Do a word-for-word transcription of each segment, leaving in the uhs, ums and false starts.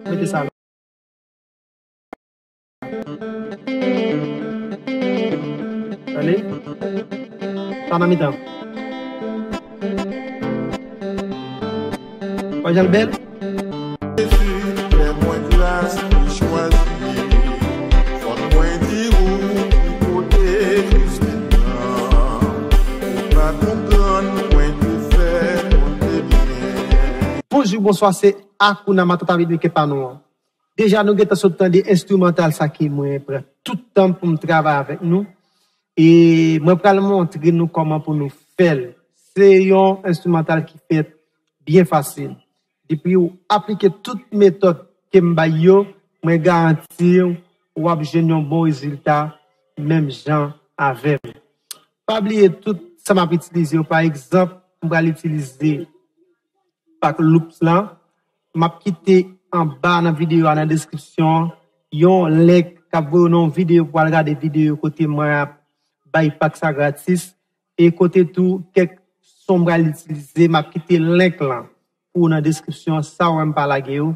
Mete sa la. Tande? Sa nan mitan. Wè jan l bèl? Jezi, fè mwen gras, li chwazi. Fòk mwen di ou ki kote Kris te pran. Ou pa konprann, mwen te fè, mwen te byen. Bonjou, bonswa, se Akuna Matata Beatmaker pa nou an. Deja, nou gentan sot tande enstrimantal sa ki mwen pran tout tan pou m travay avèk nou. E mwen pral montre nou kòman pou nou fè l. Se yon enstrimantal ki fèt byen fasil. Depi w aplike tout metòd ke m bay yo, mwen garanti w, w ap jwenn yon bon rezilta menm jan avè m. Pa bliye tout sa m ap itilize yo. Pa egzanp, m pral itilize pak loops lan. M ap kite anba nan videyo a, nan deskripsyon an, yon link k ap voye w nan yon videyo pou w al gade videyo kote mwen ap bay pak sa gratis. E kote tou kèk son m pral itilize, m ap kite link lan pou w nan deskripsyon an. Sa w wè m pa lage yo,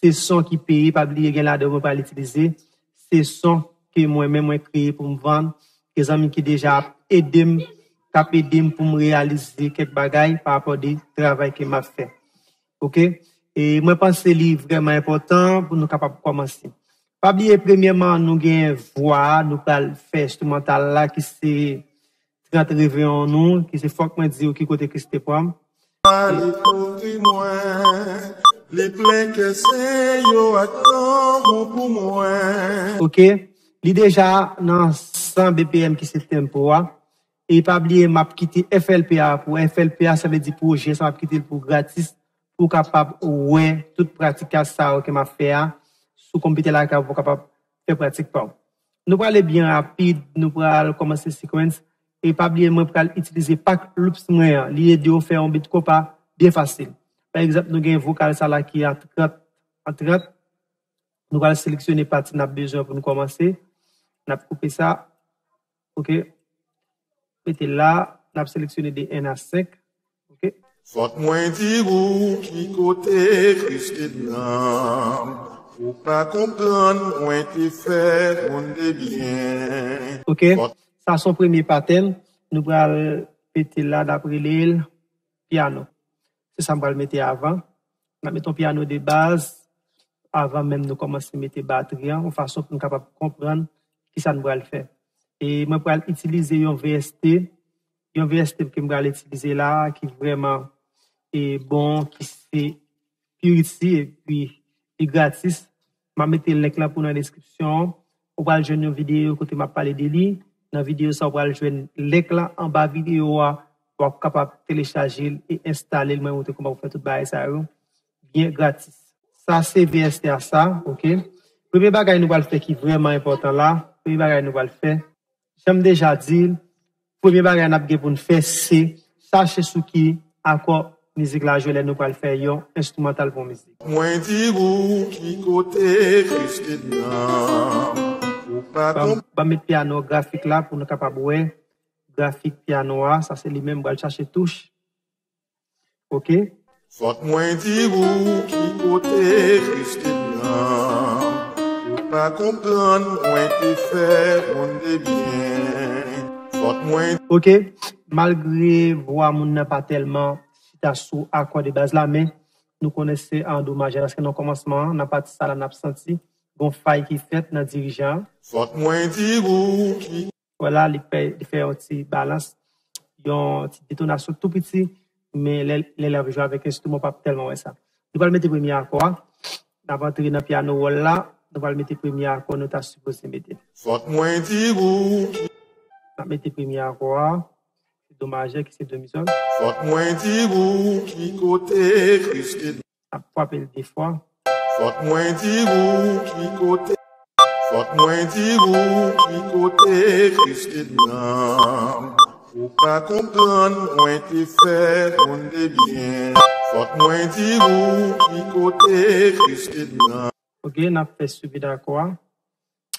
se son ki peye, pa bliye gen ladan yo mwen pral itilize. Se son ke mwen menm mwen kreye pou m vann. Gen zanmi ki deja ap ede m, k ap ede m pou m reyalize kèk bagay pa rapò de travay ke m ap fè. Oke? E mwen panse li vrèman enpòtan pou nou kapab kòmanse. Pa bliye, premyèman, nou gen vwa a, nou pral fè enstrimantal la ki se trant Reveyon nou, ki se Fòk mwen di w ki kote Kris te pran m. Li kouvri mwen, li plen kè sen yo ak lanmou pou mwen. Oke? Li deja nan san B P M ki se tempo a. E pa bliye, m ap kite F L P a pou F L P a, sa vle di pwojè, sa m ap kite l pou gratis, pou w kapab wè tout pratik sa yo ke m ap fè a sou konpitè lakay ou, pou w kapab fè pratik pa w. Nou prale byen rapid, nou pral kòmanse sequence. E pa bliye, mwen pral itilize pak loops mwen an. Li ede w fè yon beat konpa byen fasil. Pa egzanp, nou gen vokal sa la ki an trant, an trant. Nou pral seleksyone pati n ap bezwen pou nou kòmanse. N ap koupe sa. Oke. Mete la, n ap seleksyone de en a senk. Oke. Fòk mwen di ou ki kote Kris te pran m. Ou pa konprann, mwen te fè moun de byen. Oke. Fòk Sa se yon premye pattern. Nou pral mete la, n ap rele l pyano. Se sa m pral mete avan. N ap mete yon pyano de baz avan menm nou kòmanse mete batri an, yon fason pou n kapab konprann kisa n pral fè. E mwen pral itilize yon V S T, yon V S T ke m pral itilize la, ki vrèman, e, bon, ki se Purity, epi li gratis. M ap mete link lan pou nan deskripsyon an. Ou pral jwenn yon videyo kote m ap pale de li. Nan videyo sa, ou pral jwenn link lan anba videyo a. W ap kapab telechaje l e enstale l. Mwen montre kòman pou fè tout bagay sa yo byen gratis. Sa se V S T a sa, oke? Premye bagay nou pral fè ki vrèman enpòtan la, premye bagay nou pral fè, jan m deja di l, premye bagay n ap gen pou n fè se chache sou ki akò mizik la jwe lè nou pral fè yon enstrimantal pou yon mizik. Mwen di ou ki kote Kris te nan. Ou pa Ban m, konp- ban m met pyano grafik la pou nou kapab wè grafik pyano a. Sa se li menm, m pral chache touch. Oke? Fòk mwen di ou ki kote Kris te pran. Ou pa konprann, mwen te fè moun de byen. Fòk mwen Oke, malgre vwa moun nan pa tèlman chita sou akò de baz la, men nou konnen se an do majè, paske nan kòmansman an, nan pati sa la, n ap santi gon fay ki fèt nan dirijan an. Fòk mwen di ou ki Vwala, li fè, li fè yon ti balans, yon ti detonasyon tou piti, men lè, lè l ap jwe avèk enstriman, w p ap tèlman wè sa. Nou pral mete premye akò a. N ap antre nan pyano wòl la. Nou pral mete premye akò nou ta sipoze mete. Fòk mwen di ou ki N ap mete premye akò a. Se do majè ki se do mi sòl. Fòk mwen di ou ki kote Kris te N ap frape l de fwa. Fòk mwen di ou ki kote. Fòk mwen di ou ki kote Kris te pran m. Ou pa konprann, mwen te fè moun de byen. Fòk mwen di ou ki kote Kris te pran m. Oke, n ap fè swivi dakò a.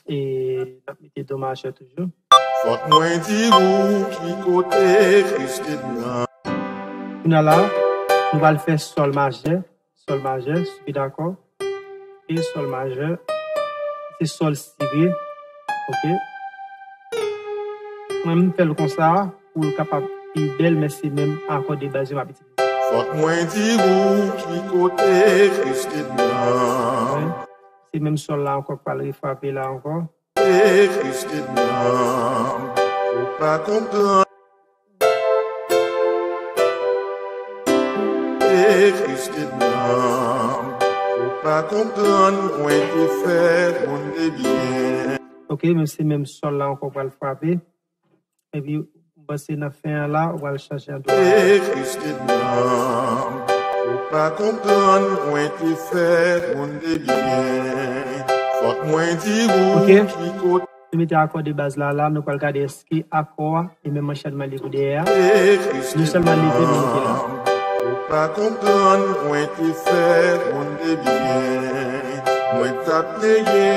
E n ap mete do majè toujou. Fòk mwen di ou ki kote Kris te pran m. Kounye a la, nou pral fè sòl majè. sòl majè, si w dakò. E sòl majè, se sòl si re. Ok. Mwen, m fè l konsa pou l kapab pi bèl, men se menm akò de baz yo m ap itilize. Fòk mwen di ou ki kote Christine nan. Se menm sòl la ankò k pral refrape la ankò. Kote Christine nan. Ou pa konprann. Kote Christine nan. Ou pa konprann, mwen te fè moun de byen. Ok, men se menm sòl la ankò pral frape. Epi, m panse nan fen an la, ou pral chanje an do. Kote Christine nan. Ou pa konprann, mwen te fè moun de byen. Fòk mwen di ou ki kote. Nou mete akò de baz la, la, nou pral gade èske akò a, e menm anchenman li pou dèyè a. Nou sèlman leve, nou mete la. Ou pa konprann, mwen te fè moun de byen. Mwen t ap neye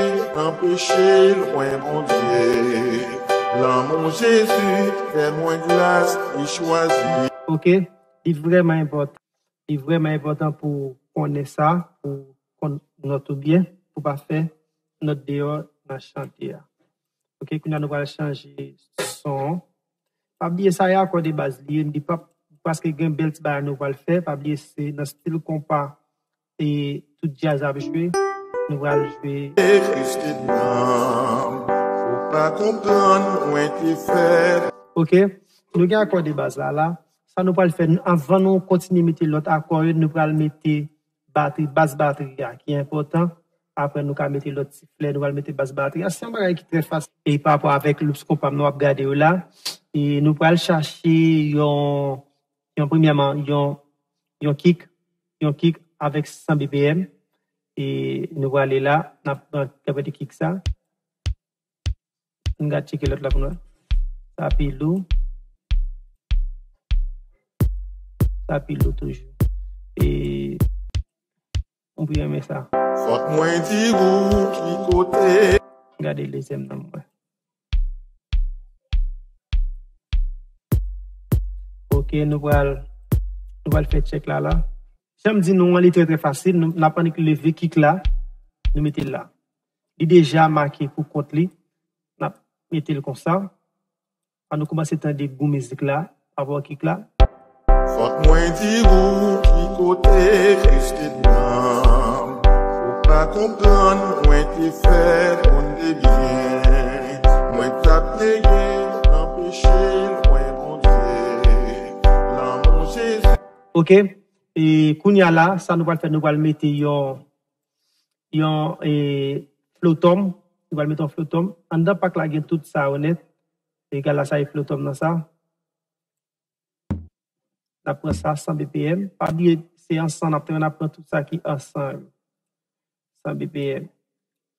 anpeche lwen Bondye. Lanmou Jezi fè mwen gras, li chwazi. Ok, li vrèman enpòtan. Li vrèman enpòtan pou konnen sa, pou konn nòt ou byen, pou pa fè nòt deyò nan chante a. Ok, kounye a nou pral chanje son. Pa bliye sa e akò de baz li ye, li pa, paske gen bèl ti bagay nou pral fè, pa bliye se nan stil konpa e tout djaz ap jwe, nou pral jwe. Christine nan, ou pa konprann, mwen te fè. Ok, nou gen akò de baz la, la. Sa nou pral fè, anvan nou kontinye mete lòt akò yo, nou pral mete batri, bas batri a, ki enpòtan. Apre, nou ka mete lòt ti flè, nou pral mete bas batri a. Se yon bagay ki trè fasil. E pa rapò avèk loops konpa nou ap gade yo la, e nou pral chache yon, yon premyèman, yon, yon kick, yon kick avèk san B P M. E nou prale la, n ap pran kèk de kick sa. N ka tcheke lòt la pou nou wè. Sa pi lou. Sa pi lou toujou. E, mwen pi renmen sa. Fòk mwen di ou ki kote. Gade dezyèm nan mwen. Ok, nou pral, nou pral fè tchèk la, la. Jan m di nou an, li trè, trè fasil. Nou, n ap annik leve kick la, nou mete l la. Li deja make pou kont li. N ap mete l konsa. An nou kòmanse tande gou mizik la, avè kick la. Fòk mwen di ou ki kote Christine nan. Ou pa konprann, mwen te fè moun de byen. Mwen t ap neye anpeche lwen Bondye. Lanmou Jezi. Ok. E kounye a la, sa nou pral fè, nou pral mete yon, yon, e, flow tom. Nou pral mete yon flow tom. Anndan pak la gen tout sa yo nèt. Egal a sa e flow tom nan sa. N ap pran sa san B P M. Pa bliye, se an san n ap tande, n ap pran tout sa ki an san yo. San B P M.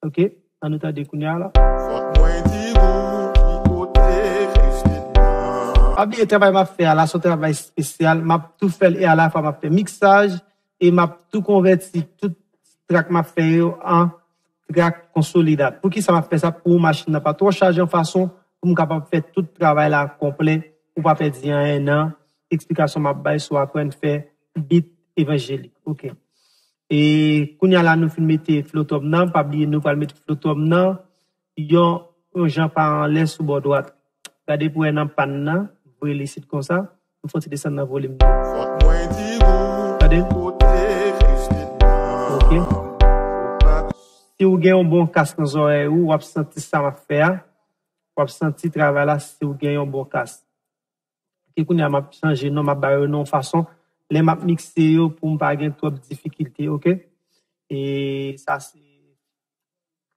Ok, an nou tande kounye a la. Fòk mwen di ou ki kote Christine nan. Pa bliye travay m ap fè a la, se yon travay espesyal. M ap tou fè l e alafwa m ap fè miksaj e m ap tou konvèti tout trak m ap fè yo an trak konsolida. Poukisa m ap fè sa? Pou machin nan pa twò chaje yon fason pou m kapab fè tout travay la konplè, pou pa pèdi anyen nan eksplikasyon m ap bay sou aprann fè bit evanjelik. Ok. E kounye a la nou fin mete flow tom nan, pa bliye nou pral mete flow tom nan yon, yon jan pa anlè sou bò dwat. Gade pou wè nan pan nan, voye l isit konsa. M fè yon ti desann nan volim nan. Fòk mwen di ou, gade. Kote Christine nan. Ok. Si w gen yon bon kas nan zòrèy ou, w ap santi sa m ap fè a. W ap santi travay la si w gen yon bon kas. Ok, kounye a m ap chanje non, m ap ba yo non fason. Lè m ap mikse yo pou m pa gen twòp difikilte, ok? E sa se,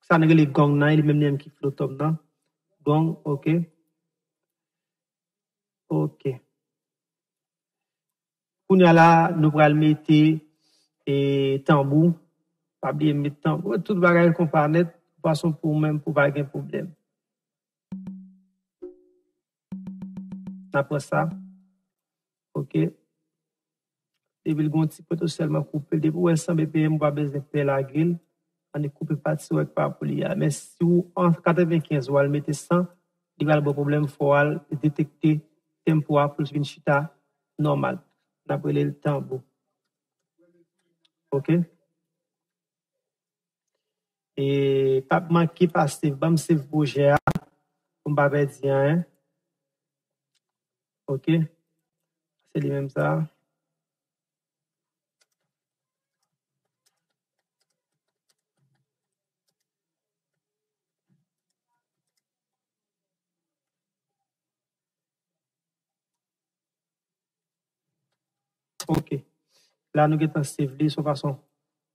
sa n rele gong nan, e li menm li menm ki flow tom nan. Gong, ok. Ok. Kounye a la, nou pral mete, e, tanbou. Pa bliye met tanbou. Tout bagay konpa nèt, fason pou ou menm, pou pa gen pwoblèm. N ap pran sa. Ok. Depi l gen yon ti pwent ou sèlman koupe l. Depi w wè san B P M, ou pa bezwen pè lage l. Annik koupe pati w wè k pa pou li a. Men si w an katrevenkenz, w al mete san, li pral ba w pwoblèm, fò w al detekte tempo a pou l vin chita nòmal. N ap rele l tanbou. Ok. E pa manke pa save, ban m save pwojè a pou m pa pèdi anyen. Ok. Se li menm sa. Ok. La, nou gentan save li, se yon fason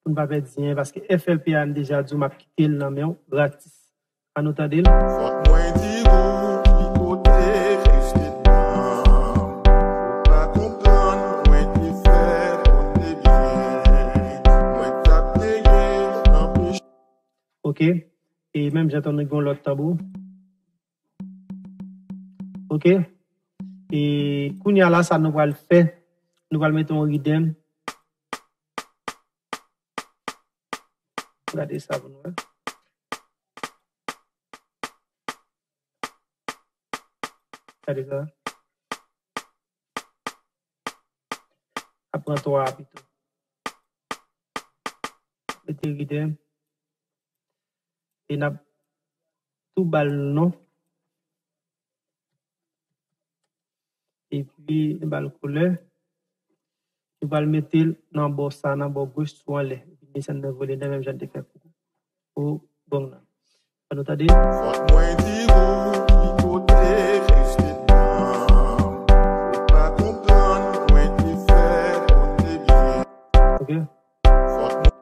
pou n pa pèdi anyen, paske F L P A m deja di w m ap kite l nan men w gratis. Ann nou tande l. Fòk mwen di ou ki kote Christine nan. Ou pa konprann mwen te fè konn ebyen. Mwen t ap neye anpeche. Ok. E menm jan tou nou gen yon lòt tanbou. Ok. E kounye a la, sa nou pral fè, nou pral mete yon ridèm. Gade sa pou nou wè. Gade sa. Ap pran twa a pito. Mete ridèm. E n ap tou ba l non. Epi, nou ba l koulè. Nou pral mete l nan bò sa, nan bò goch sou anlè. Epi desann nan vole nan menm jan n te fè pou, pou gong nan. Ann nou tande. Fòk mwen di ou ki kote Christine nan. Ou pa konprann mwen te fè konn ebyen. Ok. Fòk mwen,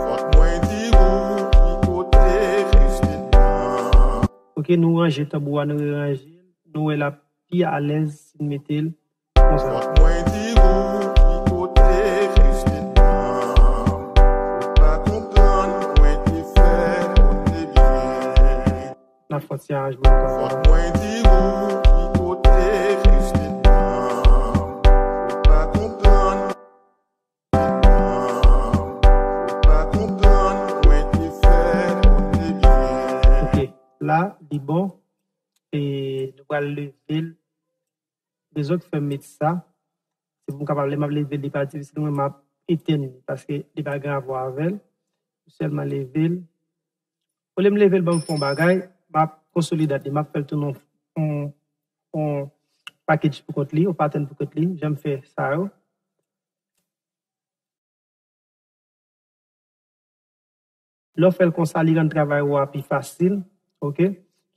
fòk mwen di ou ki kote Christine nan. Ok, nou ranje tanbou a, nou reranje l. Nou wè l ap pi alèz si n mete l konsa. Fòk mwen di ou ki kote Christine nan. Ou pa konprann mwen te fè konn ebyen. N ap fè yon ti aranjman ankò. Fòk mwen di ou ki kote Christine nan. Ou pa konprann. Ou pa konprann mwen te fè konn ebyen. Ok, la, li bon. E nou pral leve l. Rezon ki fè m met sa, se pou m kapab, lè m ap leve l, li pa difisil, mwen m ap etenn li, paske li pa gen rapò avè l. M sèlman leve l. Olye m leve l, ban m fè yon bagay, m ap konsolide li, m ap fè l tounen yon, yon, yon package pou kont li, yon pattern pou kont li, jan m fè sa yo. Lè w fè l konsa, li rann travay ou a pi fasil, ok?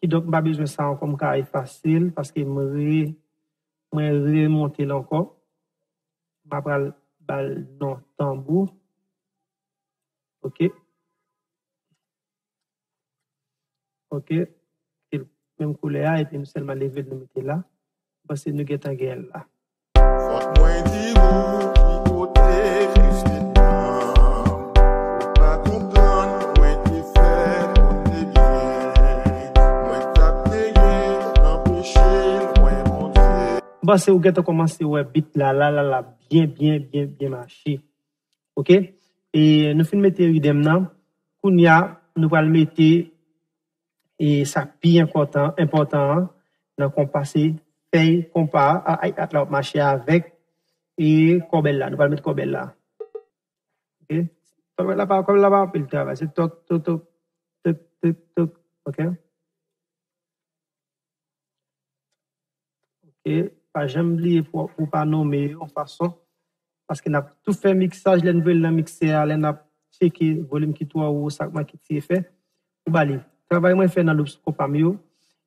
Kidonk, m pa bezwen sa ankò, m ka efase l, paske m re-, mwen remonte l ankò. M ap pral ba l non tanbou. Ok. Ok. Kite l menm koulè a, epi nou sèlman leve l, nou mete la. M panse nou gentan gen l la. Fòk mwen di ou ki kote Christine nan. Ou pa konprann mwen te fè konn ebyen. Mwen t ap neye anpeche l wè Bondye. M panse ou gentan kòmanse wè beat la, la, la, la, byen, byen, byen, byen mache. Ok? E nou fin mete ridèm nan. Kounye a, nou pral mete e sa k pi enpòtan, enpòtan an, nan konpa se fèy konpa a, a, a, la w ap mache avèk e kòbèl la. Nou pral met kòbèl la. Ok? Kòbèl la pa, kòbèl la pa anpil travay. Se tòk, tòk, tòk, tòk, tòk, tòk. Ok? Ok? Pa janm bliye pou, pou pa nonmen yo yon fason. Paske n ap tou fè miksaj, lè n voye l nan miksè a, lè n ap tcheke volim ki twò wo, sa k manke tire fè, ou ba li. Travay mwen fè nan loops konpa m yo,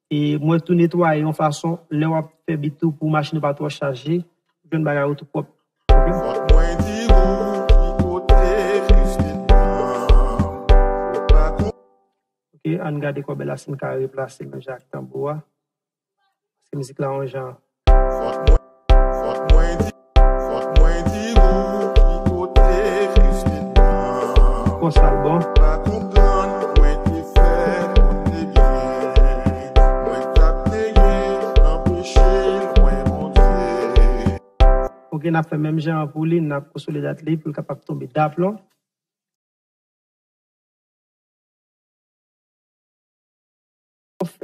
e mwen tou netwaye yon fason, lè w ap fè beat ou pou machin ou pa twò chaje, ou jwenn bagay ou tou pwòp. Ok? Fòk mwen di ou ki kote Christine nan. Ou pa kon- Ok, ann gade kòbèl la si n ka replase l menm jan ak tanbou a. Paske mizik la yon jan. Fòk mwen, fòk mwen di, fòk mwen di ou ki kote Christine nan. Konsa l bon. Pa konprann mwen te fè konn ebyen. Mwen t ap neye anpeche l wè Bondye. Ok, n ap fè menm jan an pou li, n ap konsolide li pou l kapab tonbe daplon.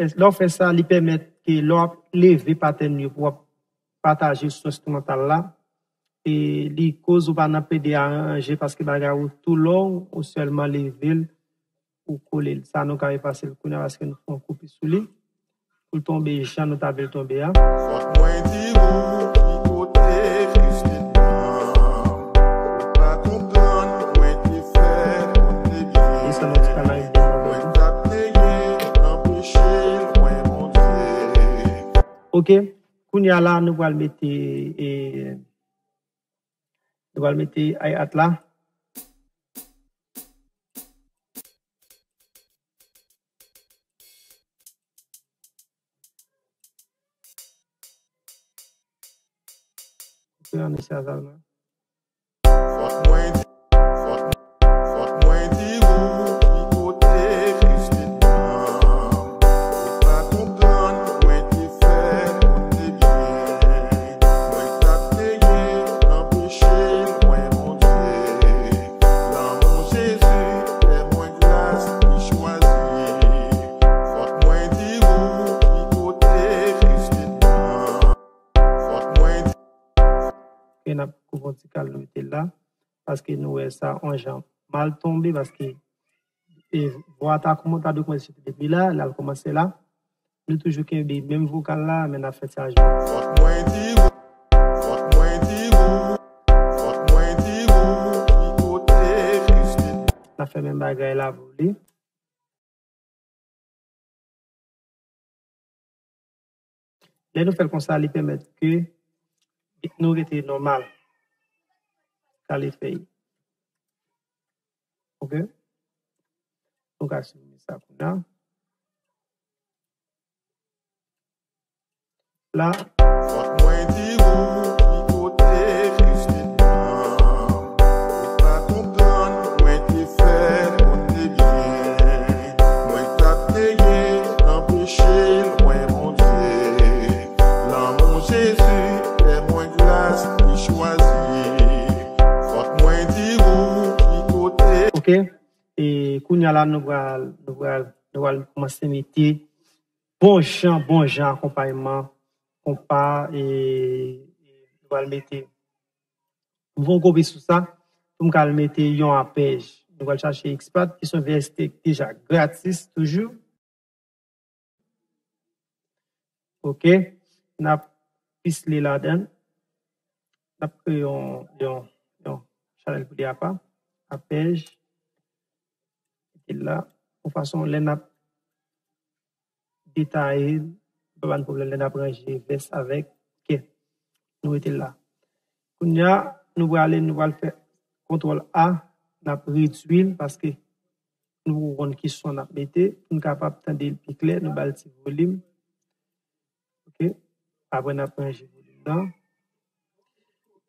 Lè w fè sa, li pèmèt ke lè w ap leve patèn yo pou w ap pataje sou enstrimantal la, e li koz ou pa nan plede aranje paske bagay ou tou long, ou sèlman leve l, ou kole l. Sa nou ka efase l kounye a paske nou fè yon koupi sou li. Pou l tonbe jan nou ta vle l tonbe a. Fòk mwen di ou ki kote Christine nan. Ou pa konprann, mwen te fè moun de byen. E sa nou ti ka nan ide. Mwen t ap plede anpeche l wè Bondye. Ok, kounye a la, nou pral mete, e, nou pral mete hi-hat la. Ok, ann eseye sa. Fòk mwen di, fòk, fòk mwen di ou ki kote Christine nan. Ou pa konprann, mwen te fè moun de byen. Mwen t ap plede anpeche l wè Bondye. Lanmou Jezi fè mwen gras, li chwazi. Fòk mwen di ou ki kote Christine nan. Fòk mwen di. E n ap koupe yon ti kal nou mete l la. Paske nou wè sa yon jan mal tonbe, paske, e, vwa ta kouman ta dwe kòmanse depi la, l al kòmanse la. Nou toujou kenbe menm vokal la, men n ap fè ti ajou. Fòk mwen di ou, fòk mwen di ou, fòk mwen di ou ki kote Christine. N ap fè menm bagay la pou li. Lè nou fè l konsa, li pèmèt ke bit nou rete nòmal. Kale fèy. Ok? Nou ka siprime sa kounye a. La. Fòk mwen di ou ki kote Christine nan. Ou pa konprann, mwen te fè moun de byen. Mwen t ap plede anpeche l wè Bondye. Lanmou Jezi fè mwen gras, li chwazi. Fòk mwen di ou ki kote. Ok. E kounye a la, nou pral, nou pral, nou pral kòmanse mete bon jan, bon jan akonpayman, konpa, e, e nou pral mete. M fè yon kopi sou sa, pou m ka al mete yon apèj. Nou pral chache X pat, ki se yon V S T deja gratis toujou. Ok. N ap pisle ladan l. N ap kreye yon, yon, yon chanèl pou li apa. Apèj. Mete l la. Yon fason, lè n ap detaye l, pa ban pwoblèm, lè n ap ranje vès avèk kè. Nou mete l la. Kounye a, nou prale, nou pral fè kontwòl A, n ap redwi l, paske nou poko konn ki son n ap mete, pou n kapab tande l pi klè, nou ba l ti volim. Ok? Apre, n ap ranje volim nan.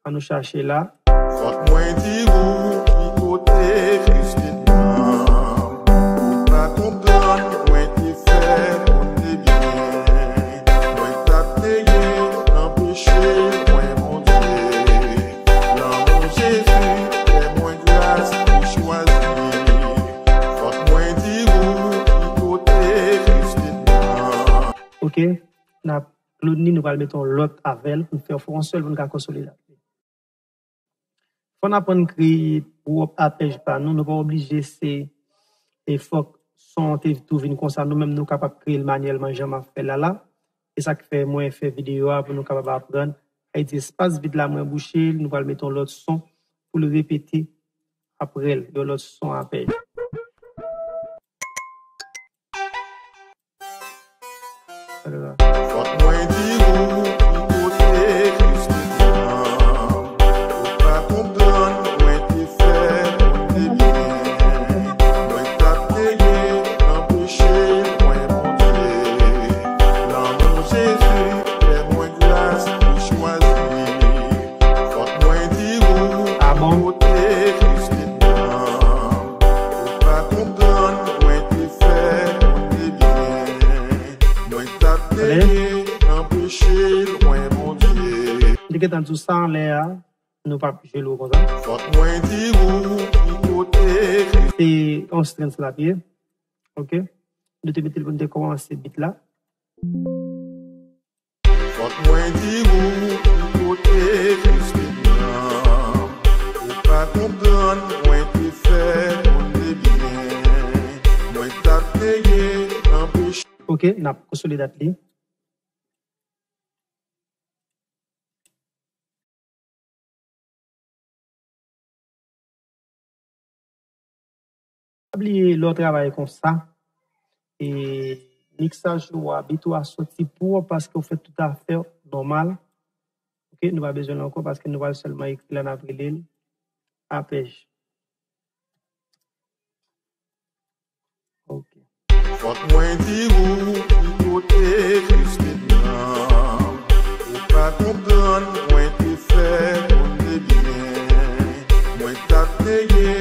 Ann nou chache la. Fòk mwen di ou ki kote Christine nan. Ou pa konprann, mwen te fè moun de byen. Mwen t ap plede anpeche l wè Bondye. Lanmou Jezi fè mwen gras, li chwazi. Fòk mwen di ou ki kote Christine nan. Ok, n ap Claude ni, nou pral mete yon lòt avè l pou n fè yon sèl pou n ka konsolide l. Fò n aprann kreye pwòp apèj pa nou, nou pa oblije se, e fòk son an te tou vin konsa, nou menm nou kapab kreye l manyèlman jan m ap fè l la la. E sa k fè mwen fè videyo a pou nou kapab aprann. Sa vle di espas vid la mwen bouche l, nou pral mete yon lòt son pou l repete apre l, yon lòt son apèj. Fòk mwen di ou ki kote Christine nan. Ou pa konprann, mwen te fè moun de byen. Mwen t ap plede anpeche l wè Bondye. Lanmou Jezi fè mwen gras, li chwazi. Fòk mwen di ou ki kote Christine nan. Ou pa konprann, mwen te fè moun de byen. Mwen t ap plede anpeche l wè Bondye. M te gentan di w sa anlè a, nou p ap jwe l konsa. Fòk mwen di ou ki kote. Se yon strings l ap ye. Ok? Nou te mete l pou n te kòmanse beat la. Fòk mwen di ou ki kote Christine nan. Mwen te fè moun de byen, mwen t ap neye anpeche. Ok, n ap konsole dat li. Pa bliye lè w travay konsa, e miksaj ou a, bit ou a soti pou ou paske w fè tout afè w nòmal. Ok, nou pa bezwen l ankò paske nou pral sèlman ekri la, n ap rele l apèj. Ok. Fòk mwen di ou, ki kote Christine nan? Ou pa konprann, mwen te fè moun de byen. Mwen t ap neye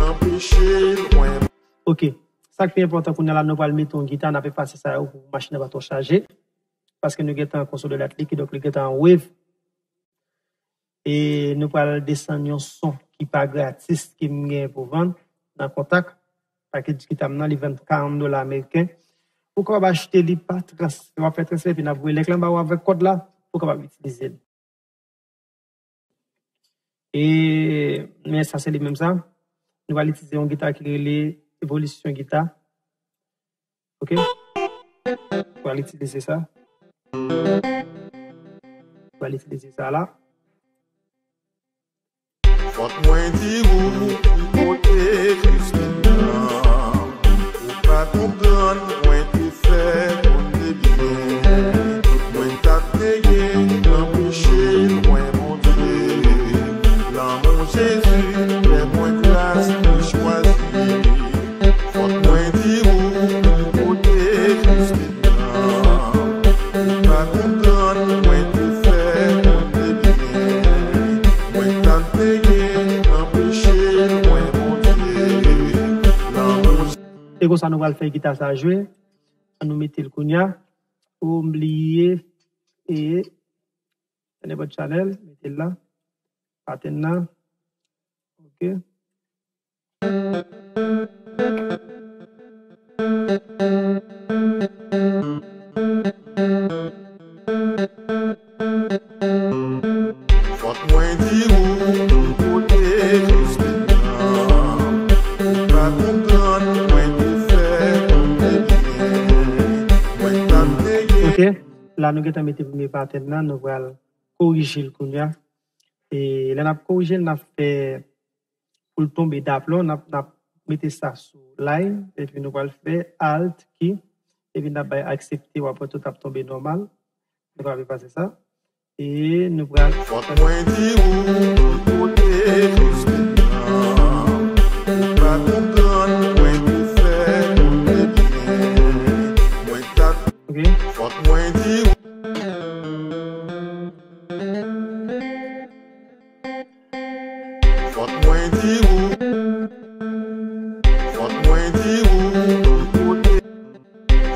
anpeche l, mwen. Ok. Sa k pi enpòtan kounye a la, nou pral mete yon gita, n ap efase sa yo pou machin nan pa twò chaje. Paske nou gentan konsole dat li, kidonk li gentan an wave. E nou pral desann yon son ki pa gratis ke m gen pou vann nan kontak. Pakèt gita m nan, li vann karant dola ameriken. Ou kapab achte li pa transfè, w ap fè transfè epi n ap voye link la anba ou avèk kòd la pou w kapab itilize l. E, men sa se li menm sa. Nou pral itilize yon gita ki rele Evolisyon Gita. Ok? Pral itilize sa. Pral itilize sa la. Fòk mwen di ou, ki kote Christine nan? Ou pa konprann, mwen te fè moun de byen. Mwen t ap neye anpeche l, mwen Bondye. Lanmou Jezi fè mwen gras, li chwazi. Fòk mwen di ou, ki kote Christine nan? Ou pa konprann, mwen te fè moun de byen. Mwen t ap neye anpeche l, mwen Bondye. Lanmou. E konsa nou pral fè gita sa jwe. An nou mete l kounye a. Ou bliye e nenpòt chanèl, mete l la. Patèn nan. Ok. Fòk mwen di ou, ki kote Christine nan? Ou pa konprann, mwen te fè moun de byen. Mwen t ap neye. Ok, la nou gentan mete premye patèn nan, nou pral korije l kounye a. E lè n ap korije l, n ap fè pou l tonbe daplon, n ap, n ap mete sa sou line, epi nou pral fè alt key, epi n ap bay aksepte, w ap wè tout ap tonbe nòmal. Nou pral efase sa. E nou pral. Fòk mwen di ou, ki kote Christine nan? Ou pa konprann, mwen te fè moun de byen. Mwen t ap. Ok. Fòk mwen di ou. Fòk mwen di ou. Fòk mwen di ou, ki kote.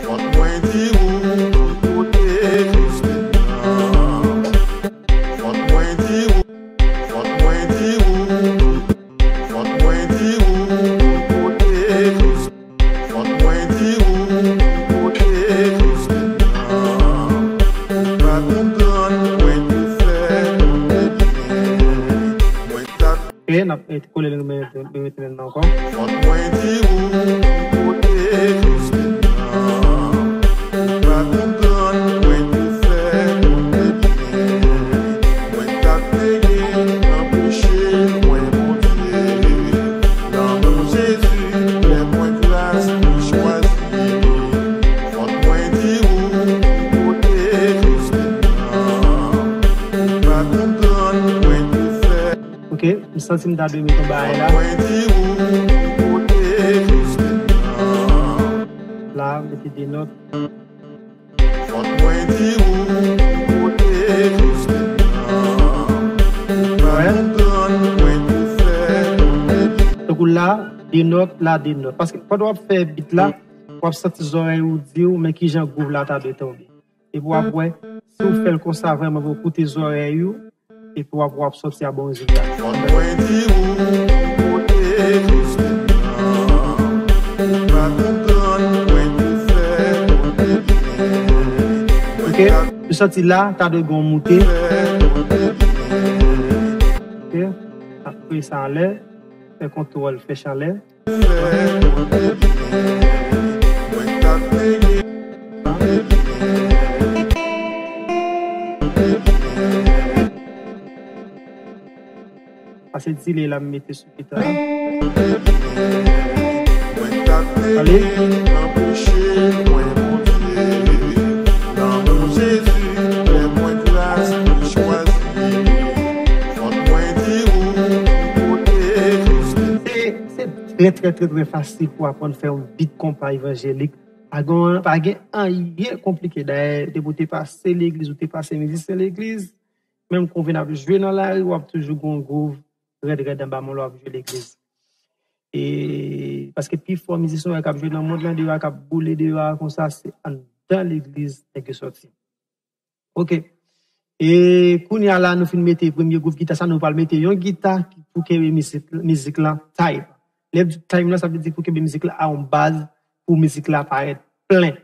Fòk mwen di ou, ki kote Christine nan? Fòk mwen di ou. Fòk mwen di ou. Fòk mwen di ou, ki kote Christine. Fòk mwen di ou, ki kote Christine nan? Ou pa konprann, mwen te fè moun de byen. Mwen t ap. E n ap kole l, men, men, men, men ankò. Fòk mwen di ou, ki kote Christine nan? Ou pa konprann, mwen te fè moun de byen. Mwen t ap neye anpeche l, mwen Bondye. Lanmou Jezi fè mwen gras, li chwazi. Fòk mwen di ou, ki kote Christine nan? Ou pa konprann, mwen te fè. Ok, m santi m ta dwe mete yon bagay la. Fòk mwen di ou, ki kote Christine nan? La, mete de nòt. Fòk mwen di ou, ki kote Christine nan? Ou pa konprann, mwen te fè moun de byen. Tankou la, de nòt, la, de nòt. Paske pandan w ap fè bit la, w ap santi zòrèy ou di w, men kijan gwouv la ta dwe tonbe. Epi w ap wè, si w fè l konsa vrèman, pou w koute zòrèy ou, epi w ap, w ap sòti a bon rezilta. Fòk mwen di ou, ki kote Christine nan? Ou pa konprann, mwen te fè moun de byen. Ok, nou santi la, ta dwe gen yon moute. Ok, ap koupe sa anlè. Fè kontwòl, fè chalè. Pase delay la m mete sou gita. Ale. Se, se trè, trè, trè, trè fasil pou aprann fè yon bit konpa evanjelik. Pa gen, pa gen anyen konplike. Dayè, depi w te pase legliz, ou te pase mizisyen legliz, menm kon vin ap jwe nan lari, w ap toujou gon gwouv rèd rèd anba men w lè w ap jwe legliz. E, paske pifò mizisyen w wè k ap jwe nan mond lan deyò a, k ap boule deyò a konsa, se anndan legliz nèg yo sòti. Oke. E kounye a la, nou fin mete premye gwouv gita sa, nou pral mete yon gita ki pou kenbe mizik, mizik lan tight. Lè m di tight lan, sa vle di pou kenbe mizik la a yon baz, pou mizik la parèt plen.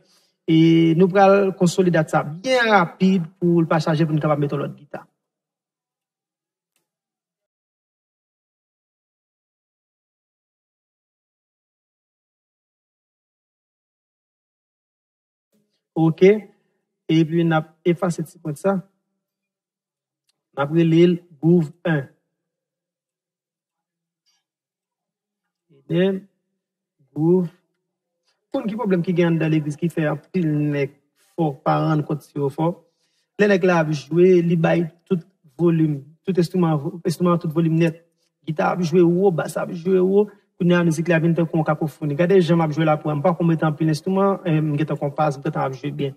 E nou pral konsolide sa byen rapid pou l pa chaje, pou n kapab mete yon lòt gita. Oke. Epi n ap efase ti pwent sa. N ap rele l gwouv en. Ebyen, gwouv. Konn ki pwoblèm ki gen anndan legliz ki fè anpil nèg fò, pa rann kont si yo fò. Lè nèg la ap jwe, li bay tout volim, tout enstriman, enstriman an tout volim nèt. Gita ap jwe wo, bas ap jwe wo, kounye a mizik la vin tankou yon kakofoni. Gade jan m ap jwe la pou wè, m pa konn mete anpil enstriman, eh, m gentan konpas, m gentan ap jwe byen.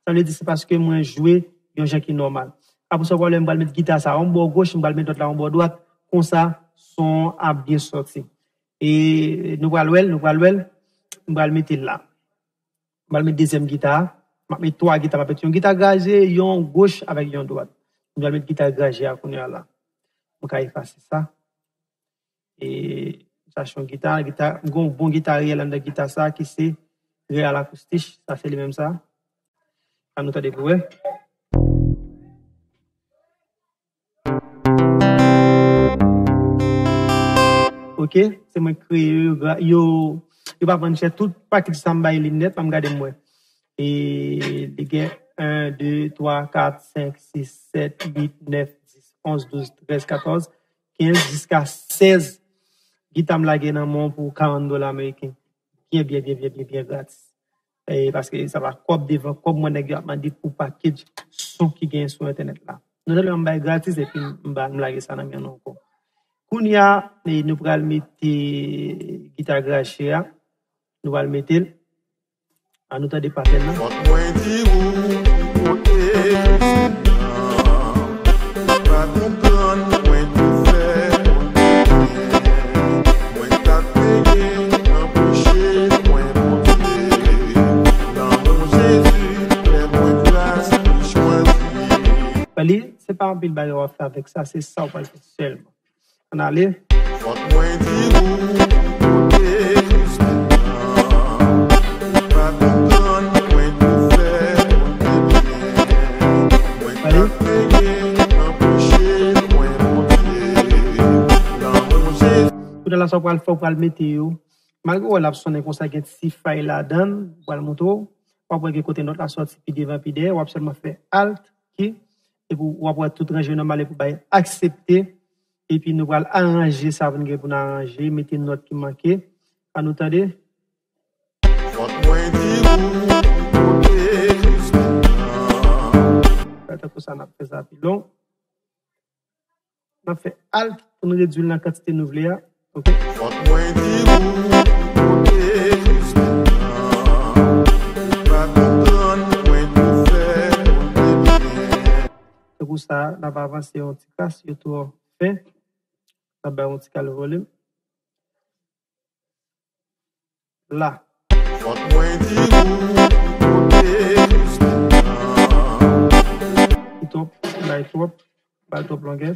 Sa vle di se paske mwen jwe yon jan ki nòmal. Apre sa, w pral wè m pral met gita sa yon bò goch, m pral met lòt la yon bò dwat. Konsa, son an ap byen sòti. E nou pral wè l, nou pral wè l. M pral mete l la. M pral met dezyèm gita a. M ap met twa gita, m ap met yon gita graje, yon goch avèk yon dwat. M pral met gita graje a kounye a la. M ka efase sa. E sa se yon gita, gita, m gen yon bon gita reyèl anndan gita sa ki se reyèl akoustik, sa se li menm sa. Ann nou tande pou wè. Oke, se mwen k kreye yo, yo, yo pa vann chè, tout pakèt sa m bay li nèt, ban m gade m wè. E li gen en, de, twa, kat, senk, sis, sèt, uit, nèf, dis, onz, douz, trèz, katòz, kenz, jiska sèz. Gita m lage nan men w pou karant dola ameriken. Byen, byen, byen, byen, byen, byen gratis. E paske sa pa kòb devan kòb mwen nèg yo ap mande pou package son ki genyen sou entènèt la. Nou tande m bay gratis epi m ba, m lage sa nan men nou ankò. Kounye a, e nou pral mete gita graje a. Nou pral mete l. Ann nou tande patèn nan. Fòk mwen di ou ki kote Kristin nan. Ou pa konprann mwen te fè Bondye byen. Mwen t ap peye anpeche mwen Bondye. Lanmou Jezi fè mwen gras li chwazi. Li, se pa anpil bagay w ap fè avèk sa, se sa w pral fè sèlman. Ann ale. Fòk mwen di ou ki kote Kristin nan. Ou pa konprann mwen te fè Bondye byen. Mwen t ap peye anpeche mwen Bondye. Lanmou Jezi. Kounye a la sa w pral fè, w pral mete yo. Malgre w wè l ap sonnen konsa, gen ti fay ladan l, m pral montre w. W ap wè gen kote nòt la sòti pi devan, pi dèyè. W ap sèlman fè Alt, ki, epi w ap wè tout ranje nòmal, epi w bay aksepte. Epi nou pral aranje sa pou n gen pou n aranje, mete nòt ki manke. Ann nou tande. Fòk mwen di ou ki kote Kristin nan. Fè tankou sa, n ap fè sa pi long. N ap fè Alt pou n redui l nan kantite nou vle a. Oke. Fòk mwen di ou ki kote Kristin nan. Ou pa konprann mwen te fè Bondye byen. Se pou sa, n ap avanse yon ti kras, yo twò fen. N ap bay yon ti kal volim. La. Fòk mwen di ou ki kote Kristin nan. Li twòp, bay twòp, bay twòp longè.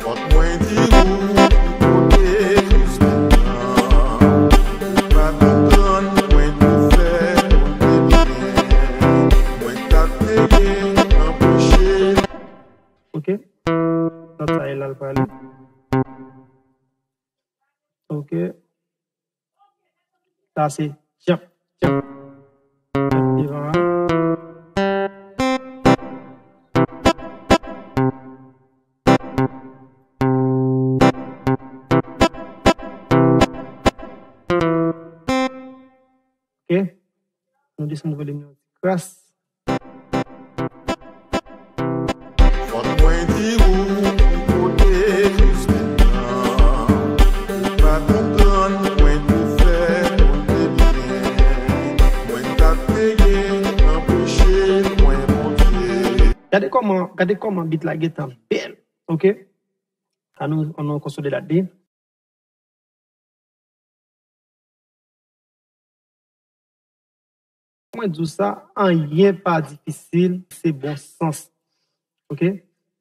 Fòk mwen di ou ki kote Kristin nan. Ou pa konprann mwen te fè Bondye byen. Mwen t ap peye anpeche. Oke. Nòt sa e la l prale. Sa se jump, jump. Jump devan an. Ok. Nou desann volim nan yon ti kras. Fòk mwen di ou, ou kote Christine nan. Ou pa konprann, mwen te fè tout te byen. Mwen t ap peye anpeche mwen Bondye. Gade kòman, gade kòman beat la gentan bèl, ok? An nou, an nou konsole dat li. Mwen di w sa, anyen pa difisil, se bon sans. Ok?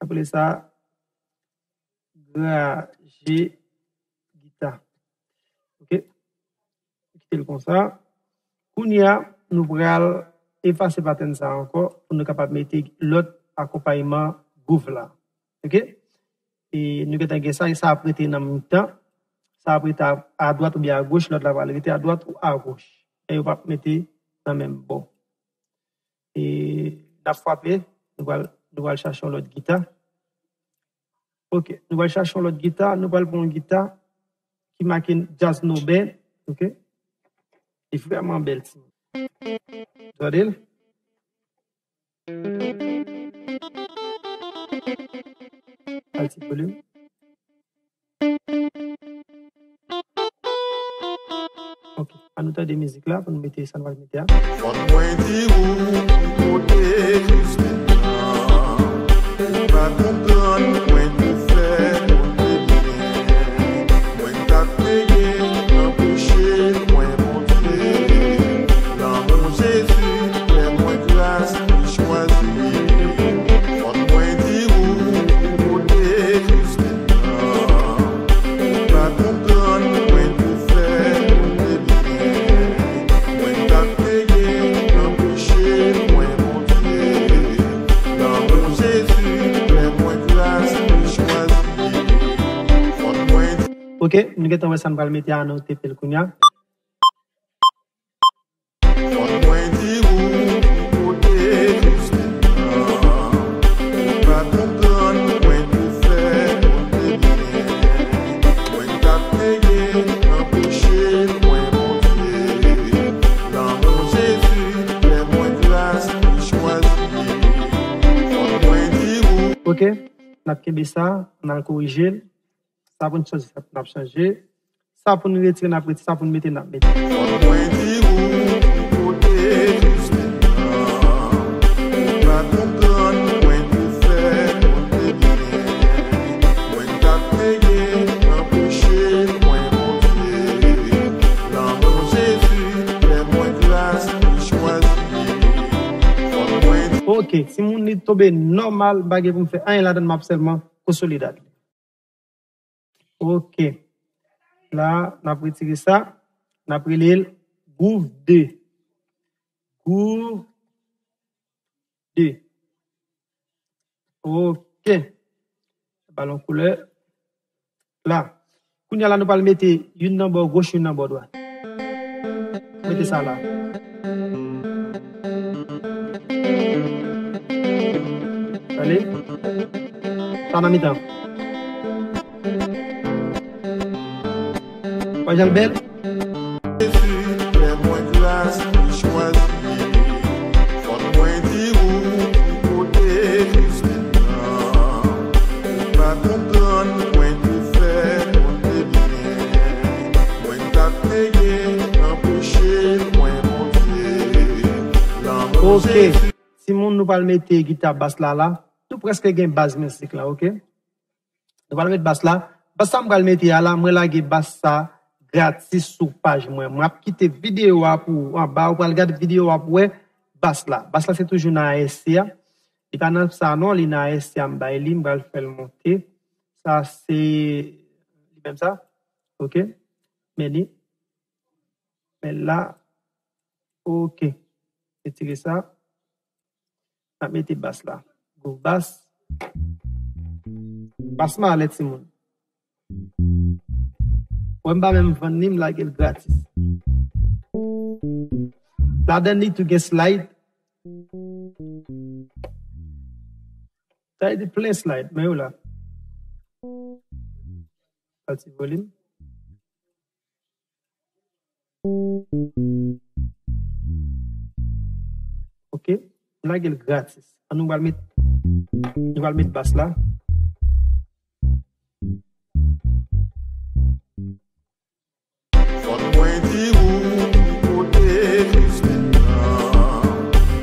Apre sa, graje gita. Ok? Kite l konsa. Kounye a, nou pral efase patèn sa ankò pou nou kapab mete lòt akonpayman groove la. Ok? E nou gentan gen sa, e sa ap rete nan mitan. Sa ap rete a, adwat oubyen agoch, lòt la pral rete adwat ou agoch. E yo p ap mete nan menm bò. E n ap frape, nou pral, nou pral chache yon lòt gita. Ok, nou pral chache yon lòt gita, nou pral pran yon gita ki make djaz noben, ok? Li vrèman bèl, timoun. Tande l? Al ti volim. Ok, an nou tande mizik la pou nou mete sa nou pral mete a. Fòk mwen di ou, ou kote Christine nan. Ou pa konprann, mwen te fè tout te byen. Mwen t ap peye anpeche mwen Bondye. Lanmou Jezi fè mwen gras, li chwazi. Fòk mwen di ou, ou kote Christine nan. Ou pa konprann, mwen te fè tout te byen. Mwen t ap peye anpeche mwen Bondye. Lanmou Jezi fè mwen gras, li chwazi. Fòk mwen di. Ok, nou gentan wè sa n pral mete a, nou tepe l kounye a. Fòk mwen di ou, ou kote Christine nan. Ou pa konprann, mwen te fè tout te byen. Mwen t ap peye anpeche mwen Bondye. Lanmou Jezi fè mwen gras, li chwazi. Fòk mwen di ou. Ok, n ap kenbe sa, n al korije l. Sa pou n chanje, sa pou n ap chanje. Sa pou n retire, n ap retire. Sa pou n mete, n ap mete. Fòk mwen di ou, ou kote Christine nan. Ou pa konprann, mwen te fè tout te byen. Mwen t ap peye anpeche mwen Bondye. Lanmou Jezi fè mwen gras, li chwazi. Fòk mwen di. Ok, timoun, li tonbe nòmal, pa gen pou m fè anyen ladan l, m ap sèlman konsole dat li. Ok. La, n ap retire sa. N ap rele l Groove de. Groove de. Ok. Ba l yon koulè. La. Kounye a la, nou pral mete youn nan bò goch, youn nan bò dwat. Mete sa la. Tande? Sa nan mitan. Wè jan l bèl? Jezi fè mwen gras, li chwazi. Fòk mwen di ou, ou kote Christine nan. Ou pa konprann, mwen te fè tout te byen. Mwen t ap peye anpeche mwen Bondye. Lanmou Jezi. Ok. Timoun, nou pral mete gita bas la la. Nou prèske gen baz mizik la, ok? Nou pral met bas la. Bas sa m pral mete a la, mwen lage bas sa gratis sou paj mwen. Mwen ap kite videyo a pou ou anba, ou pral gade videyo a pou wè bas la. Bas la se toujou nan A S C a. Li pa nan sa non, li nan A S C a, m bay li, m pral fè l monte. Sa se li menm sa. Ok? Men li. Men la. Ok. Retire sa. N ap mete bas la. Groove bas. Bas malè timoun. Wè m pa menm vann li, m lage l gratis. Ladan li tou gen slide. Sa vle di plen slide, men yo la. Pati volim. Ok. M lage l gratis. An nou pral met, nou pral met bas la. Fòk mwen di ou ki kote Christine nan.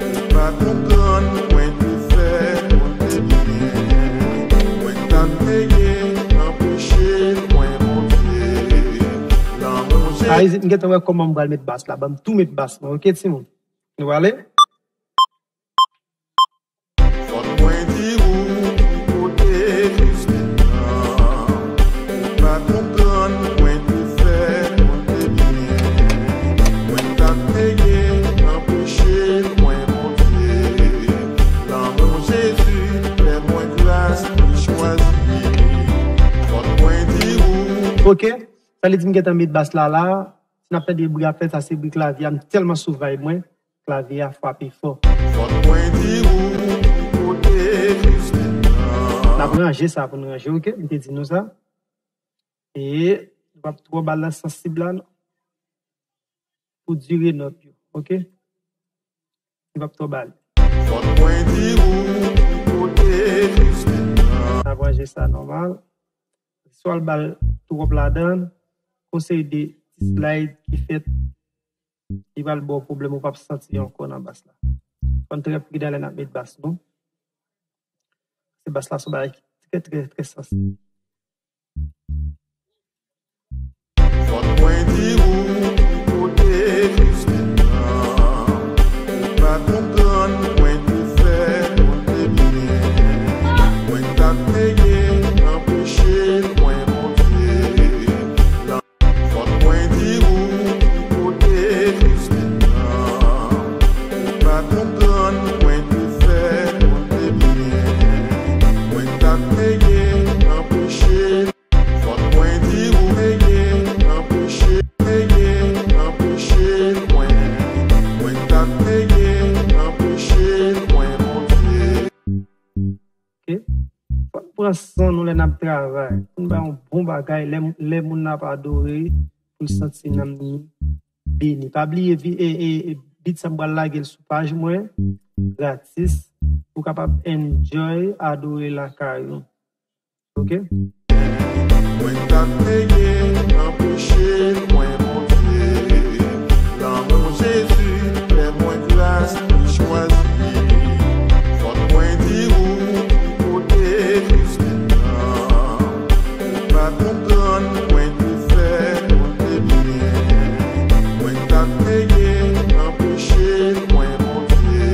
Ou pa konprann mwen te fè, mwen te byen. Mwen t ap veye anpeche mwen Bondye. Lanmou Jezi. Ayizit, m gentan wè kòman m pral met bas la. Ban m tou met bas mwen, ok, timoun? Nou prale? Fòk mwen di ou ki kote Christine nan. Ou pa konprann mwen te fè, mwen te byen. Mwen t ap veye anpeche mwen Bondye. Lanmou Jezi fè mwen gras, li chwazi. Fòk mwen di ou. Ok, sa vle di m gentan met bas la la. Si n ap tande bri ap fèt, sa se bri klavye a. M tèlman sou vibe mwen. Klavye a frape fò. Fòk mwen di ou ki kote Christine nan. N ap ranje sa pou n ranje, ok? M te di nou sa. E nou p ap twò ba l nan sansib la, non. Pou dire nòt yo, ok? Nou p ap twò ba l. Fòk mwen di ou ki kote Christine nan. N ap ranje sa nòmal. Swa l ba l twòp ladan l, konsèy de ti slide ki fèt. Li pral ba w pwoblèm, ou p ap santi ankò nan bas la. Fò n trè pridan lè n ap met bas nou. Se bas la se yon bagay ki trè, trè, trè sansib. Fòk mwen di ou ki kote Christine nan. Ou pa konprann mwen te fè, mwen te byen. Mwen t ap veye anpeche mwen Bondye. Fòk mwen di ou ki kote Christine nan. Ou pa konprann mwen te fè, mwen te byen. Mwen t ap veye anpeche. Fòk mwen di ou veye anpeche, veye anpeche mwen. Mwen t ap veye anpeche mwen Bondye. Ok? Fò n pran san nou lè n ap travay. Pou n bay yon bon bagay, lè, lè moun nan ap adore, pou l santi nanm li beni. Pa bliye vi-, e, e, e, beat sa m pral lage l sou paj mwen, gratis. Ou kapab enjoy, adore lakay ou. Ok? Mwen t ap veye anpeche mwen Bondye. Lanmou Jezi fè mwen gras, li chwazi. Fòk mwen di ou ki kote Christine nan. Ou pa konprann mwen te fè, mwen te byen. Mwen t ap veye anpeche mwen Bondye.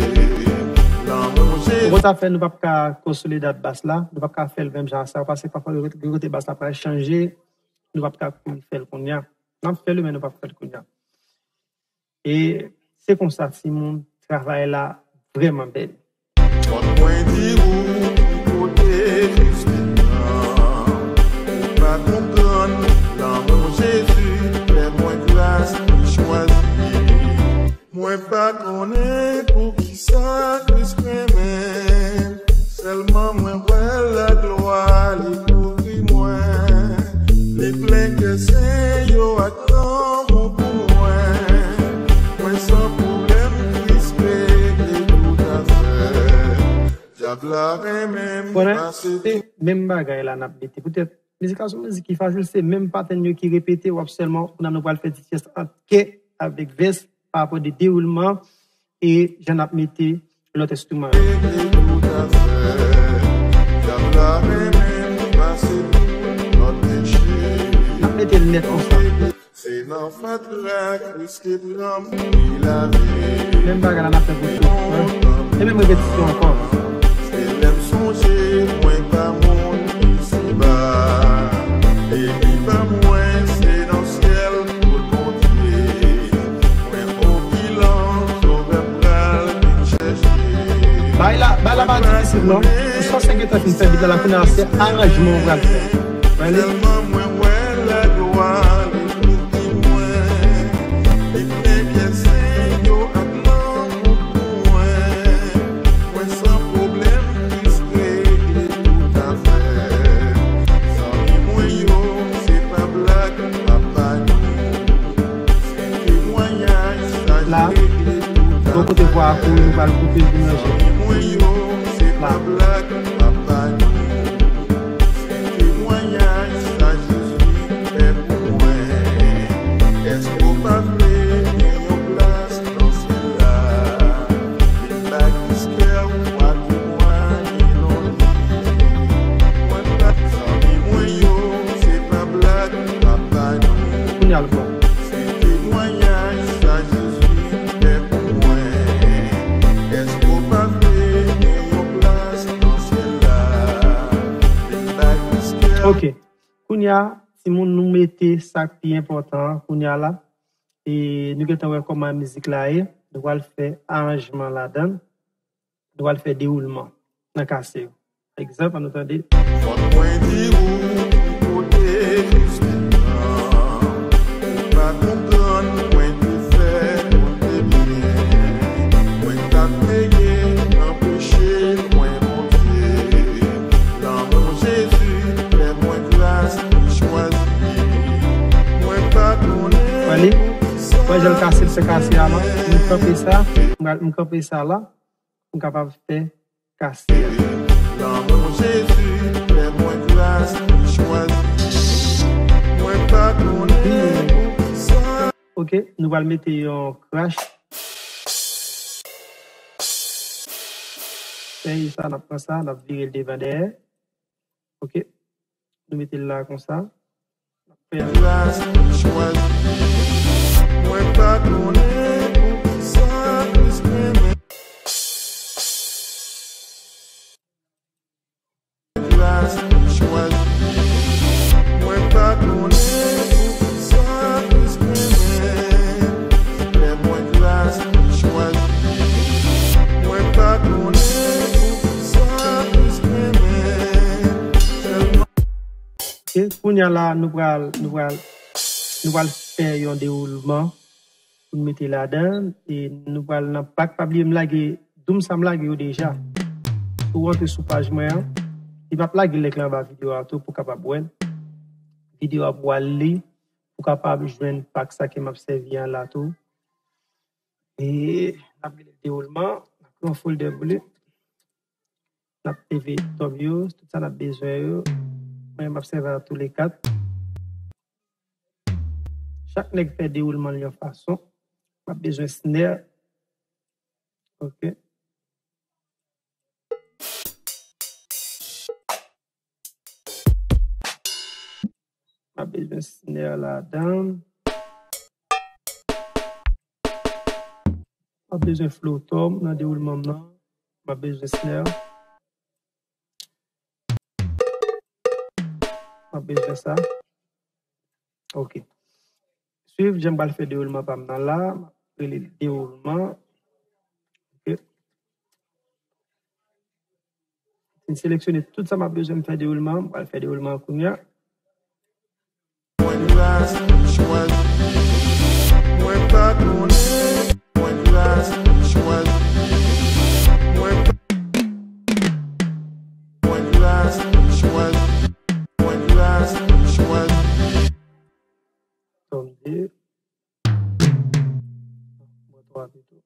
Lanmou Jezi. Ou konn sa fè nou p ap ka konsolide bas la, nou p ap ka fè l menm jan sa, paske pafwa gen kote bas la pral chanje, nou p ap ka fè l kounye a. N ap fè l, men nou p ap fè l kounye a. E se konsa, timoun, travay la vrèman bèl. Fòk mwen di ou ki kote Christine nan. Ou pa konprann, lanmou Jezi fè mwen gras, li chwazi. Mwen pa konnen poukisa Kris renmen m. Sèlman mwen wè laglwa li kouvri mwen. Li plen kè sen yo ak lanmou pou mwen. Mwen san pwoblèm, Kris regle tout afè. Dyab la renmen m pase tout. Konnen se menm bagay la n ap mete. Poutèt mizik la se yon mizik ki fasil, se menm patèn yo ki repete, w ap sèlman, kounye a nou pral fè ti fyès ant kè avèk vès pa rapò de dewoulman e jan n ap mete lòt enstriman yo. N ap mete l nèt konsa. Se nan fatra Kris te pran m, li lave. Menm bagay la n ap fè pou tout, wi. E menm repetisyon ankò. Se lè m sonje mwen pa moun isi ba. Epi pa mwen se nan syèl pou Bondye. Mwen okilan, Sovè m pral vin chèche. Bay la, bay la pa difisil non. Ou sòt se gentan fin fè bit la, la kounye a se aranjman ou pral fè. Wè li? Sèlman mwen wè laglwa li kouvri mwen. Li plen Bò kote vwa a kouri, nou pral koupe l pou nou jwe. La. Kounye a l bon. Ok. Kounye a, timoun, nou mete sa k pi enpòtan an kounye a la. E nou gentan wè kòman mizik la ye. Nou pral fè aranjman ladan l. Nou pral fè dewoulman nan kase yo. Pa egzanp, ann nou tande. Fòk mwen di ou ki kote jis mentnan. Ou pa konprann mwen te fè pou te byen. Mwen t ap veye anpeche mwen Bondye. Lanmou Jezi fè mwen gras li chwazi. Mwen pa konnen poukisa. Wè jan l kase l fè kase a la. M kanpe sa, m kanpe sa la. M kapab fè kase a. Lanmou Jezi fè mwen gras li chwazi. Mwen pa konnen poukisa. Ok, nou pral mete yon crash. Fè sa, n ap pran sa, n ap vire l devan dèyè. Ok. Nou mete l la konsa. N ap fè. Gras li chwazi. Mwen pa konnen poukisa plis renmen. Gras li chwazi. Mwen pa konnen poukisa plis renmen. Fè mwen gras li chwazi. Mwen pa konnen poukisa plis renmen. Sèlman. Ok, kounye a la, nou pral, nou pral, nou pral fè yon dewoulman pou n mete ladan l, e nou pral nan pak. Pa bliye m lage, doum sa m lage yo deja. Si w rantre sou paj mwen an, e m ap lage link la anba videyo a tou pou w kapab wè l. Videyo a pou w al li, pou w kapab jwenn pak sa ke m ap sèvi an la tou. E n ap rele dewoulman, n ap pran folder pou li. N ap leve tòm yo, tout sa n ap bezwen yo. Mwen, m ap sèvi a tou le kat. Chak nèg fè dewoulman l yon fason. M ap bezwen snare. Ok. M ap bezwen snare ladan. M ap bezwen flow tom nan dewoulman m nan. M ap bezwen snare. M ap bezwen sa. Ok. Swiv jan m pral fè dewoulman pa m nan la. M ap rele l dewoulman. Ok. M seleksyone tout sa m ap bezwen, m fè dewoulman, m pral fè dewoulman an kounye a. Mwen gras li chwazi. Mwen pa konnen. Mwen gras li chwazi. Mwen pa, mwen gras li chwazi. Mwen gras li chwazi. Tande. Mwen twa pito.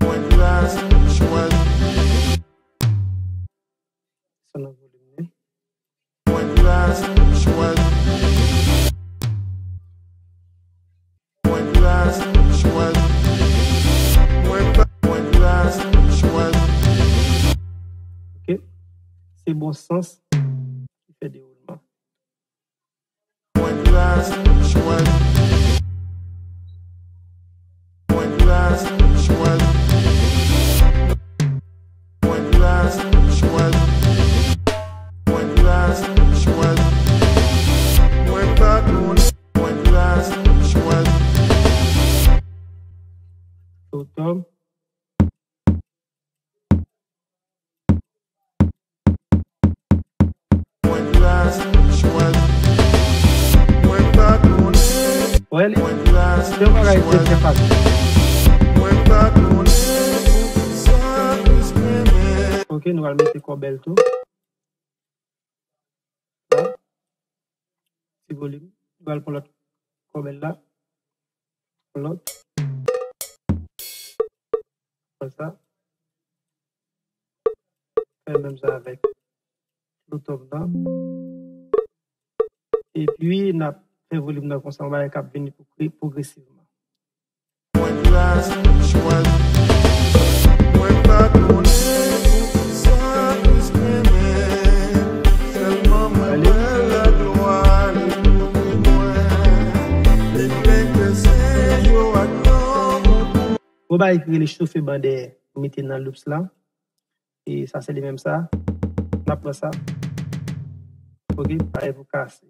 Mwen gras li chwazi. Sa nan volim li. Mwen gras li chwazi. Mwen gras li chwazi. Mwen pa, mwen gras li chwazi. Ok. Se bon sans ki fè dewoulman. Mwen gras li chwazi. Mwen gras li chwazi. Mwen gras li chwazi. Mwen gras li chwazi. Mwen pa konnen. Mwen gras li chwazi. Totom. Mwen gras li chwazi. Mwen pa konnen. Wè li. Mwen gras li chwazi. Se yon bagay ki trè fasil. Mwen pa konnen poukisa plis renmen. Ok, nou al mete kòbèl tou. La. Ti volim. Nou al pran lòt kòbèl la. Yon lòt. Konsa. Fè menm jan avèk Pluto m nan. Epi, n ap fè volim nan konsa, yon bagay k ap vini pwogre-, pwogresivman. Mwen klas pou chwazi. Mwen pa konnen poukisa plis renmen. Sèlman mwen wè laglwa li kouvri mwen. Li plen kè se yo ak lanmou pou Gon bagay ki rele chofe ban dèyè. Mete nan loops la. E sa se li menm sa. N ap pran sa. Ok, pa evokase.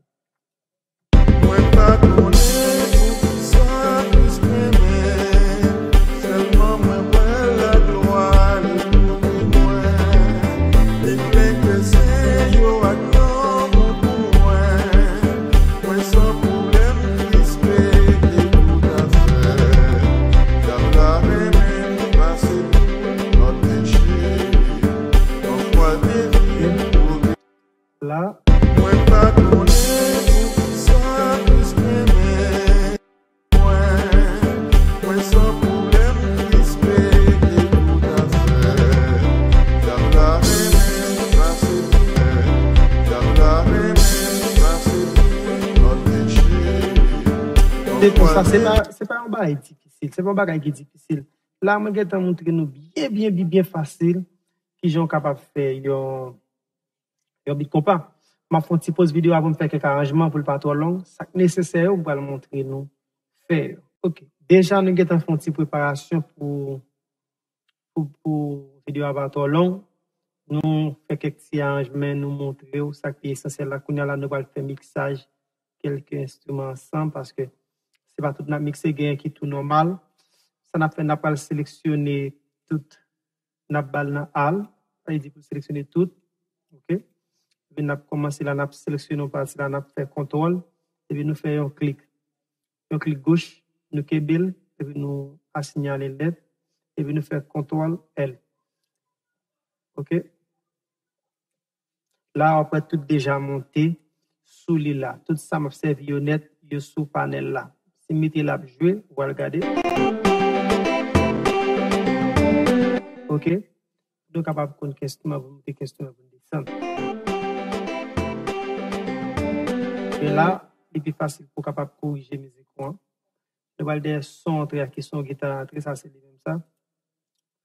Mwen pa konnen poukisa plis renmen. Sèlman mwen wè laglwa li kouvri mwen. Li plen kè se yo ak lanmou pou mwen. Mwen san pwoblèm, krispe de tout afè. Dam la renmen m pase tout lòt mesye. Yon fwa l te vin pou la. Mwen pa konnen poukisa plis renmen. Mwen, mwen san pwoblèm, krispe de tout afè. Dam la renmen pase tout, dam la renmen pase tout lòt mesye. Se konsa, se pa, se pa yon bagay difisil, se pa yon bagay ki difisil. La, mwen gentan montre nou byen, byen, byen, byen fasil kijan w kapab fè yon yon bit konpa. M ap fè yon ti poz videyo a pou m fè kèk aranjman pou l pa twò long. Sa k nesesè yo, m pral montre nou fè yo. Ok. Deja, nou gentan fè yon ti preparasyon pou, pou, pou videyo a pa twò long. Nou fè kèk ti aranjman, nou montre w sa k pi esansyèl la. Kounye a la, nou pral fè miksaj kèlke enstriman ansanm, paske se pa tout n ap mikse, genyen ki tou nòmal. Sa n ap fè, n ap pral seleksyone tout N ap ba l nan Alt, sa vle di pou seleksyone tout. Ok. Epi n ap kòmanse la, n ap seleksyone yon pati la, n ap fè kontwòl, epi nou fè yon klik. Yon klik goch, nou kenbe l, epi nou asinyale nèt, epi nou fè kontwòl L. Ok. La, w ap wè tout deja monte sou li la. Tout sa m ap sèvi yo nèt, yo sou panèl la. Si m mete l ap jwe, ou pral gade. Ok. Nou kapab konn ki enstriman pou moute, ki enstriman pou desann. Men la, li pi fasil pou w kapab korije mizik ou an. Nou pral dèyè son antre a, ki son gita antre, sa se li menm sa.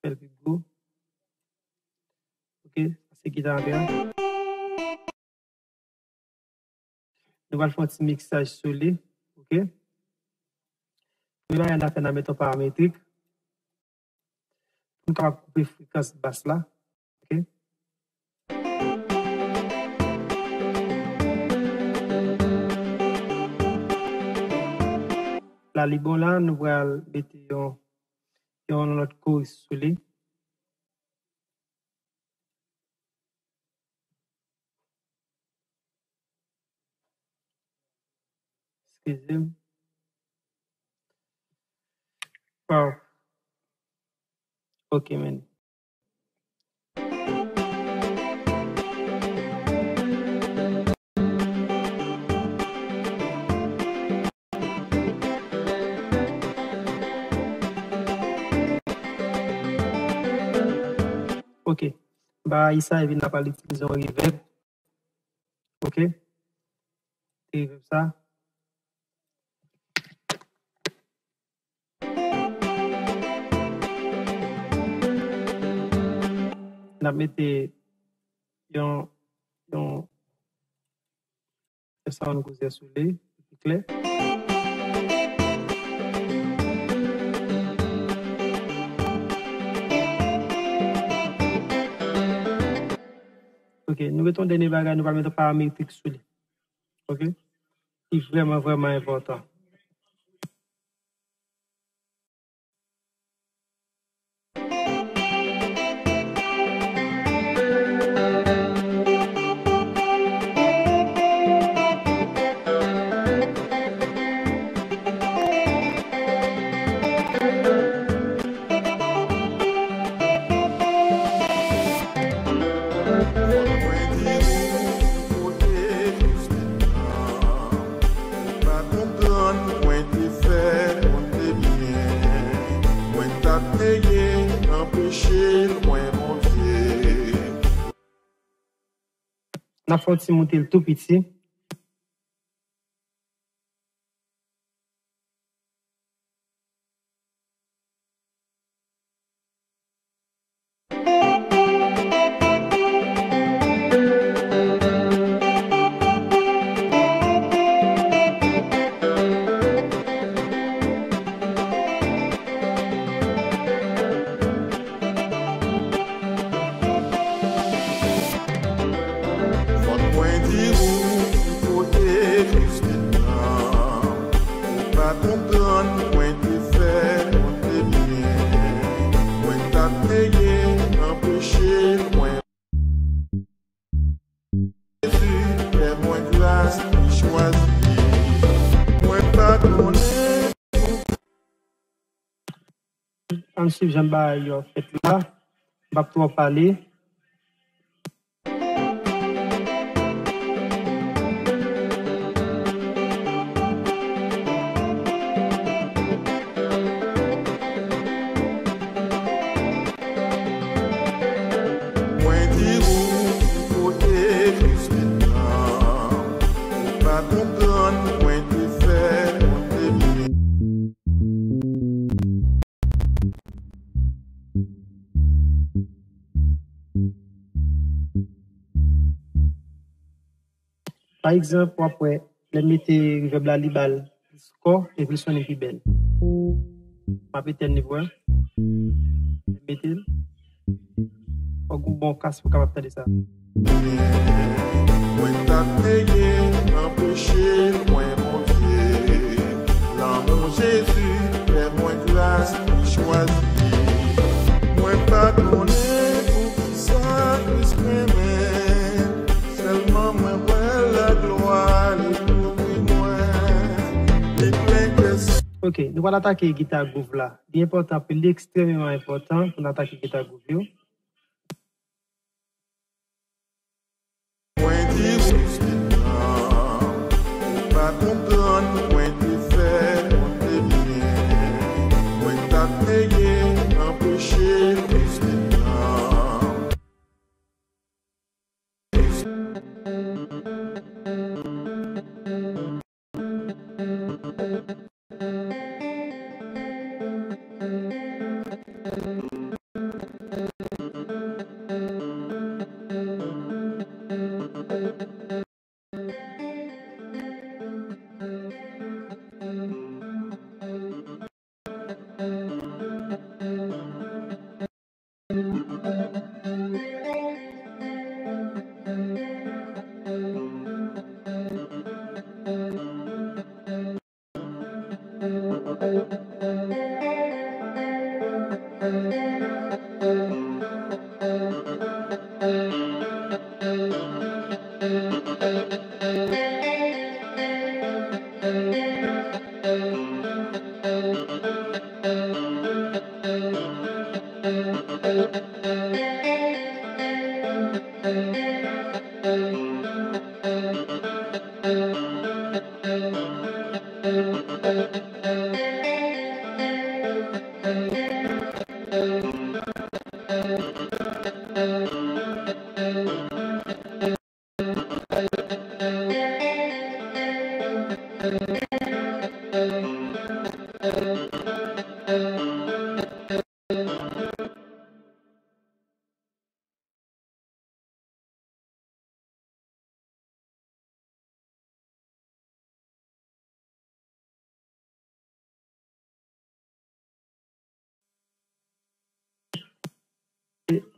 Fè l pi gwo. Ok, sa se gita antre a. Nou pral fè yon ti miksaj sou li. Ok. Premye bagay n ap fè, n ap mete yon parametrik. Pou n kapab koupe frekans bas la. Ok. La li bon la, nou pral mete yon, yon lòt koris sou li. Eskize m. Wow. Ok, man. Ok. M pa rayi sa, epi n ap al itilize yon reverb. Ok. Reverb sa. N ap mete yon, yon Fè sa yon koze sou li, pi klè. Ok, nou mete yon dènye bagay, nou pral mete yon parametrik sou li. Ok? Ki vrèman, vrèman enpòtan. Fòk mwen di nou ki kote Christine nan. Ou pa konprann mwen te fè moun te byen. N ap fè yon ti moute l tou piti. Fòk mwen di ou ki kote Christine nan. Ou pa konprann mwen te fè konte byen. Mwen t ap veye anpeche mwen. Jezi fè mwen gras, li chwazi. Mwen pa konnen. Ann swiv jan bagay yo fèt la. M p ap twò pale. Mwen di ou ki kote Christine nan. Ou pa konprann mwen te fè konte byen. Pa egzanp, w ap wè, lè m mete reverb la, li ba l plis kò, epi l sonnen pi bèl. M ap etèn li pou wè. Lè m mete l. Fòk ou bon kas pou w kapab tande sa. Mwen t ap veye anpeche mwen, Bondye. Lanmou Jezi fè mwen gras, li chwazi. Mwen pa konnen poukisa Kris renmen. Sèlman mwen wè laglwa li kouvri mwen. Li plen kè. Ok, nou pral atake gita groove la. Li enpòtan anpil, li ekstrèmeman enpòtan pou n atake gita groove yo. Mwen di ou, Christine nan, ou pa konprann mwen te fè konte byen. Mwen t ap veye anpeche Christine nan.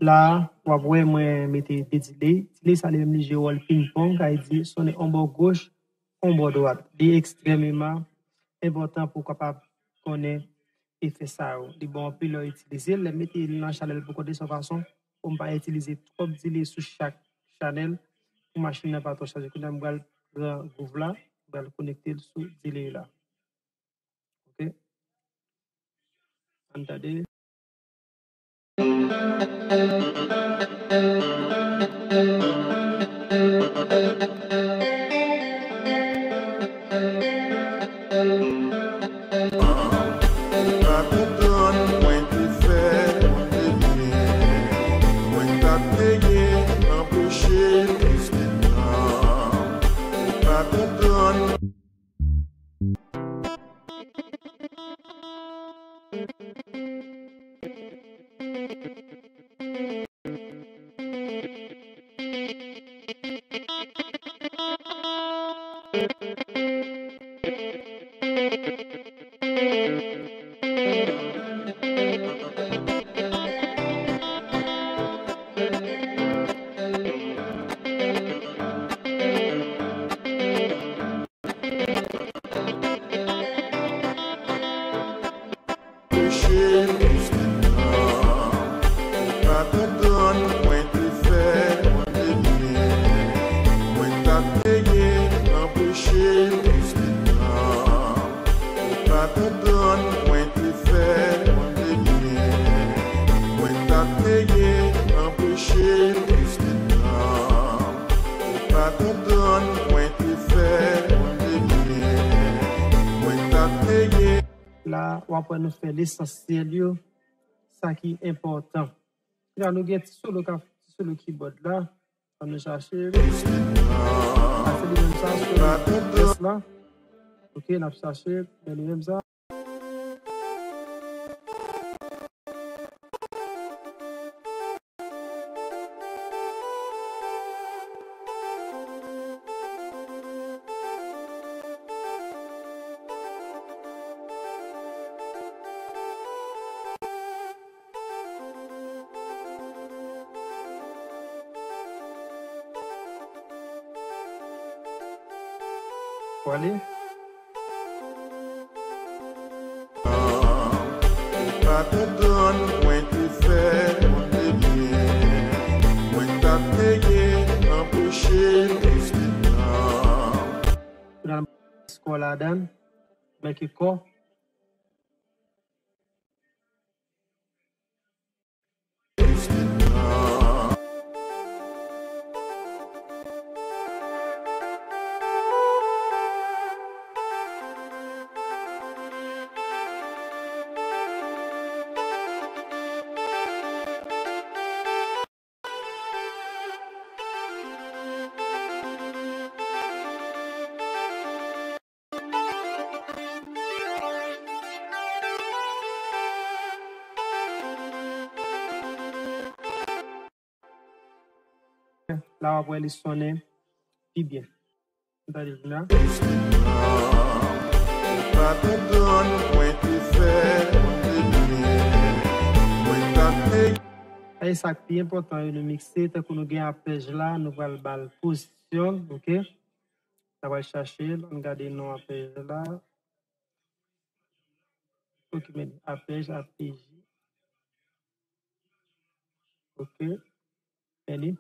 La, w ap wè mwen mete de delay. Delay sa li menm li jwe wòl ping pong, sa vle di sonnen yon bò goch, yon bò dwat. Li ekstrèmeman enpòtan pou w kapab konnen efè sa yo. Li bon anpil lè w itilize l. Lè m mete l nan chanèl pou kote se yon fason pou m pa itilize twòp delay sou chak chanèl pou machin nan pa twò chaje. Kounye a m pral pran groove la, m pral konekte l sou delay la. Ok. Ann tande. Pa konprann mwen te fè konte byen. Mwen t ap veye anpeche Christine Peche m plis ke tan. Ou pa konprann mwen te fè mwen de byen. Mwen t ap peye anpeche m plis ke tan. Ou pa konprann mwen te fè mwen de byen. Mwen t ap peye anpeche m plis ke tan. Ou pa konprann mwen te fè mwen de byen. Mwen t ap peye. La, w ap wè nou fè lesansyèl yo, sa ki enpòtan. La, nou gen ti solo k ap, ti solo kibòd la. Ann nou chache. A, se li menm sa, solo kibòd la. Ok, n ap chache, men li menm sa. Pou ale. Ou pa konprann mwen te fè mwen de byen. Mwen t ap peye anpeche m plis ke tan. Kounye a, m eskò ladan, mèt eskò. La w ap wè li sonnen pi byen. Ou tande l la? Pa konprann mwen te fè mwen te byen. Mwen t ap te. Sa e sa k pi enpòtan yo nou mikse, tankou nou gen apèj la, nou pral ba l pozisyon, ok? N ap al chache l, ann gade non apèj la. Ok, men apèj, A P J. Ok, men li.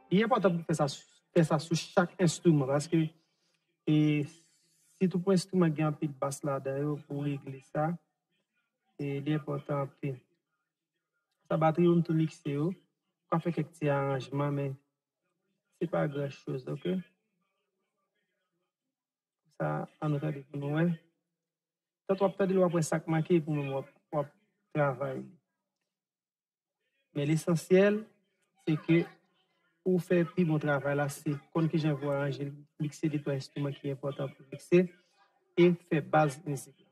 Li enpòtan pou fè sa, fè sa sou chak enstriman, paske, e, sitou pou enstriman ki gen anpil bas ladan yo, pou regle sa, e, li enpòtan anpil. Sa batri yo, m tou mikse yo. M ka fè kèk ti aranjman, men se pa gran choz, ok? Sa, ann nou tande pou nou wè. Tank w ap tande l, w ap wè sa k manke, pou menm w ap, w ap travay li. Men lesansyèl, se ke pou w fè pi bon travay la, se konn kijan pou w aranje l, mikse de twa enstriman ki enpòtan pou w mikse, e fè baz mizik la.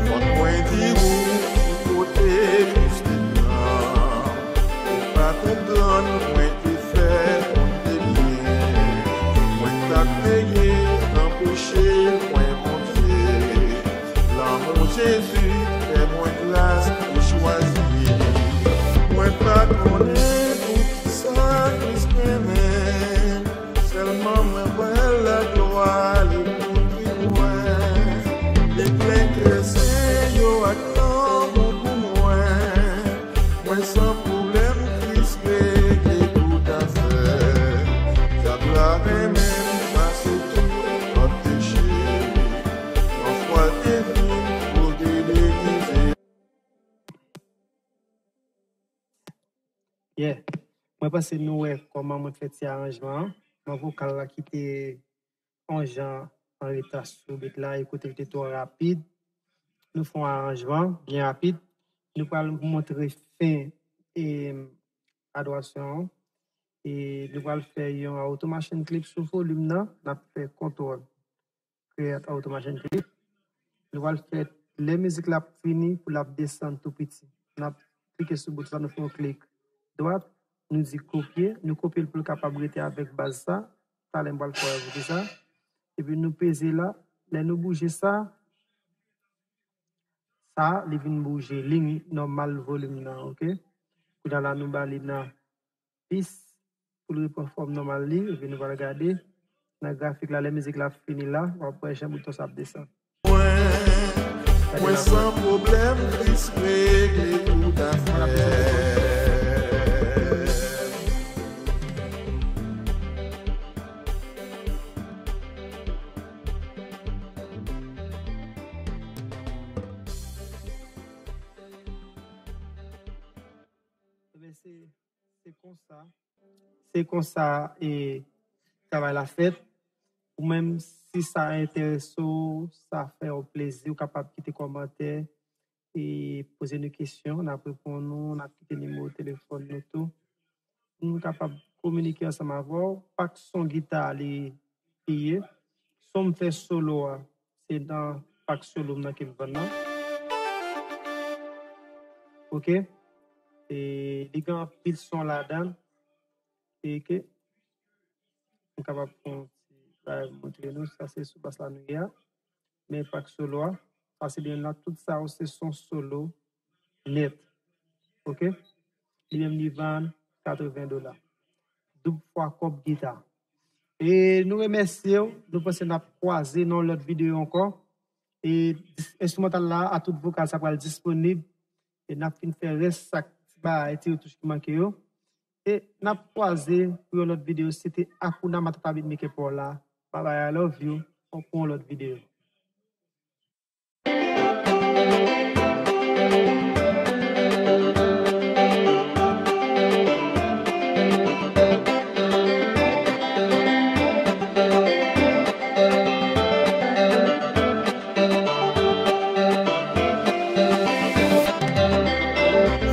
Fòk mwen di ou, ou kote plis ke tan. Ou pa konprann mwen te fè moun de byen. Mwen t ap peye anpeche mwen Bondye. Lanmou Jezi fè mwen gras pou chwazi. Mwen pa konnen poukisa Kris renmen m. Sèlman mwen wè laglwa li kouvri mwen. Li plen ke sen yo ak lanmou pou mwen. Mwen san pwoblèm, Kris regle Mwen panse nou wè kòman mwen fè ti aranjman an. Nan vokal la ki te yon jan an reta sou beat la, e kote l te twò rapid. Nou fè yon aranjman byen rapid. Nou pral montre fen e adorasyon an. E nou pral fè yon auto machine clip sou volim nan. N ap fè kontwòl. Create auto machine clip. Nou pral fè lè mizik la ap fini pou l ap desann tou piti. N ap klike sou bout sa, nou fè yon klik dwat, nou di kopye, nou kopye l pou l kapab rete avèk baz sa. Talè m pral fè w wè sa. Epi nou peze la, lè nou bouje sa, sa, li vin bouje liy nòmal volim nan, oke? Kounye a la, nou ba li nan pis pou l repran fòm nòmal li, epi nou pral gade nan grafik la, lè mizik la fini la, w ap wè jan bouton sa ap desann. Mwen, mwen san pwoblèm, Kris regle tout afè. Ebyen, se, se konsa. Se konsa e travay la fèt. Ou menm, si sa enterese w, sa fè w plezi, ou kapab kite kòmantè e poze nou kesyon. N ap reponn ou, n ap kite nimewo telefòn nou tou. Pou nou kapab kominike ansanm avè w. Pak son gita li, li ye. Son m fè solo a, se nan pak solo m nan ke m vann nan. Oke? E li gen anpil son ladan l. E ke m kapab fè yon ti bagay montre nou. Sa se sou bas la nou ye a. Men pak solo a, sa se byen la, tout sa yo se son solo nèt. Oke? Li menm li vann katreven dola. Doub fwa kòb gita. E nou remèsye w, nou panse n ap kwaze nan yon lòt videyo ankò. E dis-, enstrimantal la, a tout vokal, sa pral disponib. E n ap fin fè rès ak ti bagay, ti retouch ki manke yo. E n ap kwaze pou yon lòt videyo. Se te Akuna Matata Beatmaker pa w la. Bye bye, I love you. Pou yon lòt videyo.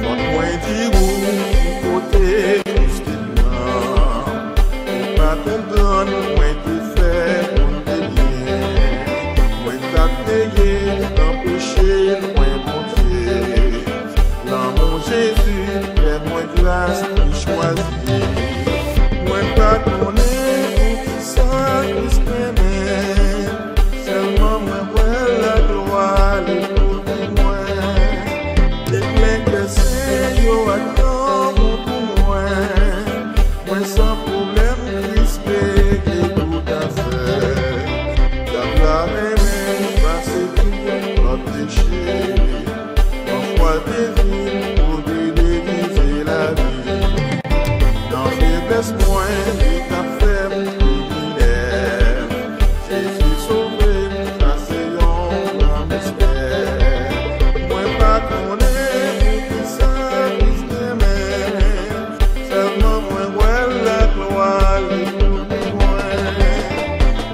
Fòk mwen di ou ki kote Kris te pran. Ou pa konprann mwen te fè moun de byen. Mwen t ap neye anpeche l, mwen Bondye. Lanmou Jezi fè mwen gras, li chwazi. Mwen pa konnen poukisa Kris renmen m. Sèlman mwen wè laglwa li kouvri mwen. Li plen kè sen yo ak lanmou pou mwen. Mwen san pwoblèm, Kris regle tout afè. Dyab la renmen pase tout lòt peche. Yon fwa te vin pou li devize lavi. Nan feblès mwen, li t ap fè m kriminèl. Jezi sove m, sa se yon gran mistè. Mwen pa konnen poukisa Kris renmen m. Sèlman mwen wè laglwa li kouvri mwen.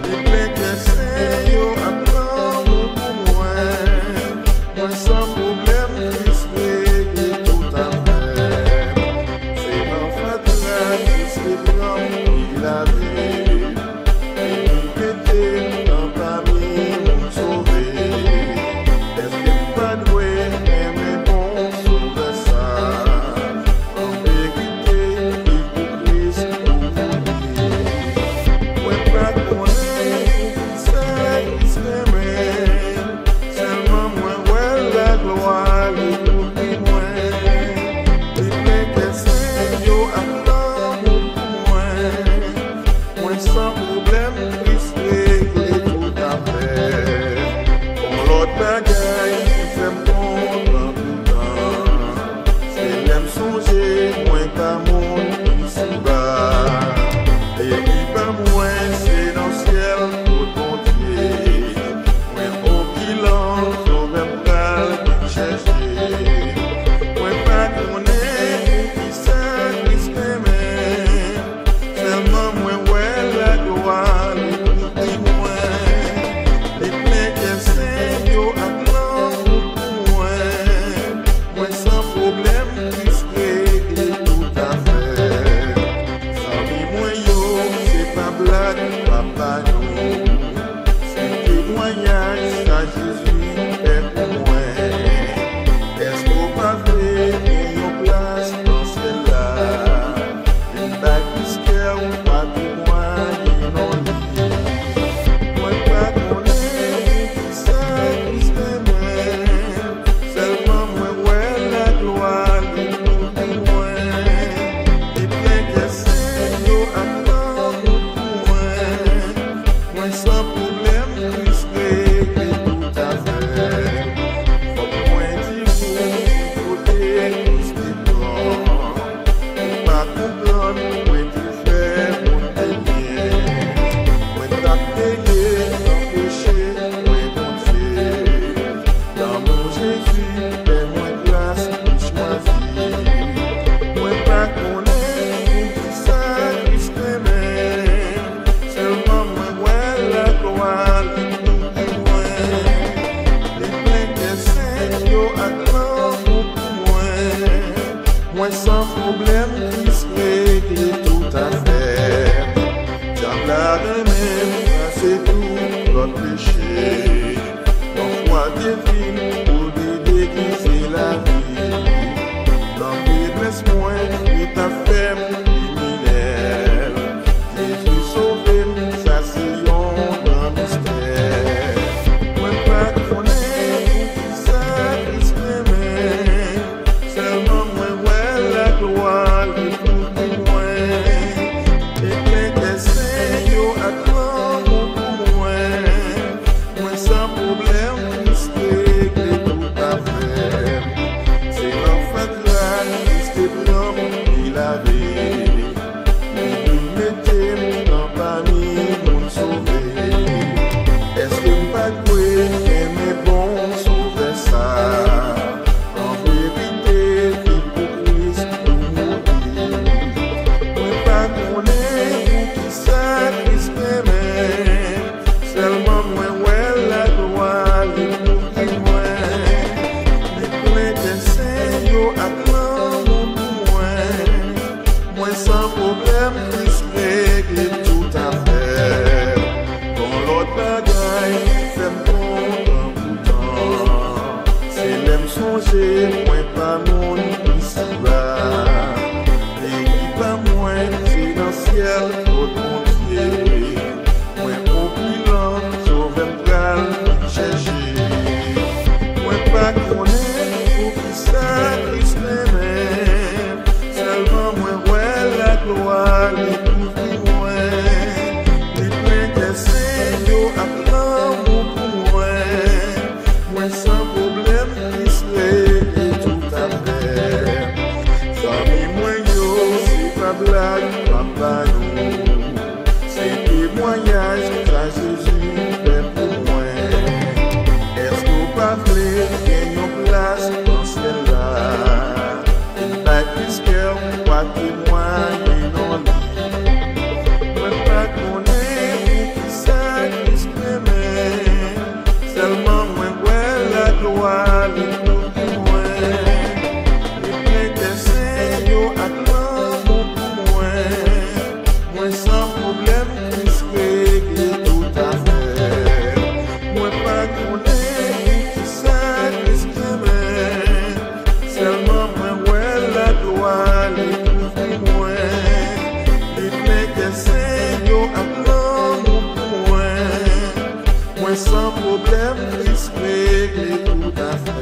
Li plen kè sen yo ak lanmou pou mwen. Mwen san pwoblèm, Kris regle tout afè. Se nan fatra Kris te pran m, li lave m. Epi l mete m nan pami moun sove. Èske m pa dwe renmen bon Sovè sa? An verite, li pou Kris pou mouri. Mwen pa konnen poukisa Kris renmen m. Sèlman mwen wè laglwa li kouvri mwen. Li plen kè sen yo ak lanmou pou mwen. Mwen san pwoblèm, Kris regle tout afè. Gon lòt bagay ki fè m kontan poutan, se lè m sonje mwen pa moun isi la. Peyi pa mwen, se nan syèl kot Bondye. Mwen opilan, Sovè m pral vin chèche. Mwen pa konnen poukisa Kris renmen m. Sèlman mwen wè laglwa li kouvri mwen. Li plen kè sen yo ak lanmou pou mwen. Mwen san pwoblèm, Kris regle tout afè. Zanmi mwen yo, se pa blag m ap ba nou. Se temwayaj sa Jezi fè pou mwen. Èske w pa vle gen yon plas nan syèl la? Vin bay Kris kè w, w a temwaye non li. Mwen pa konnen poukisa Kris renmen m. Sèlman mwen wè laglwa li kouvri mwen. Li plen kè sen yo ak lanmou pou mwen. Mwen san pwoblèm, Kris regle tout afè. Mwen pa konnen poukisa Kris renmen m. Sèlman mwen wè laglwa li kouvri mwen. Li plen kè sen yo ak lanmou pou mwen. Mwen san pwoblèm, Kris regle tout afè.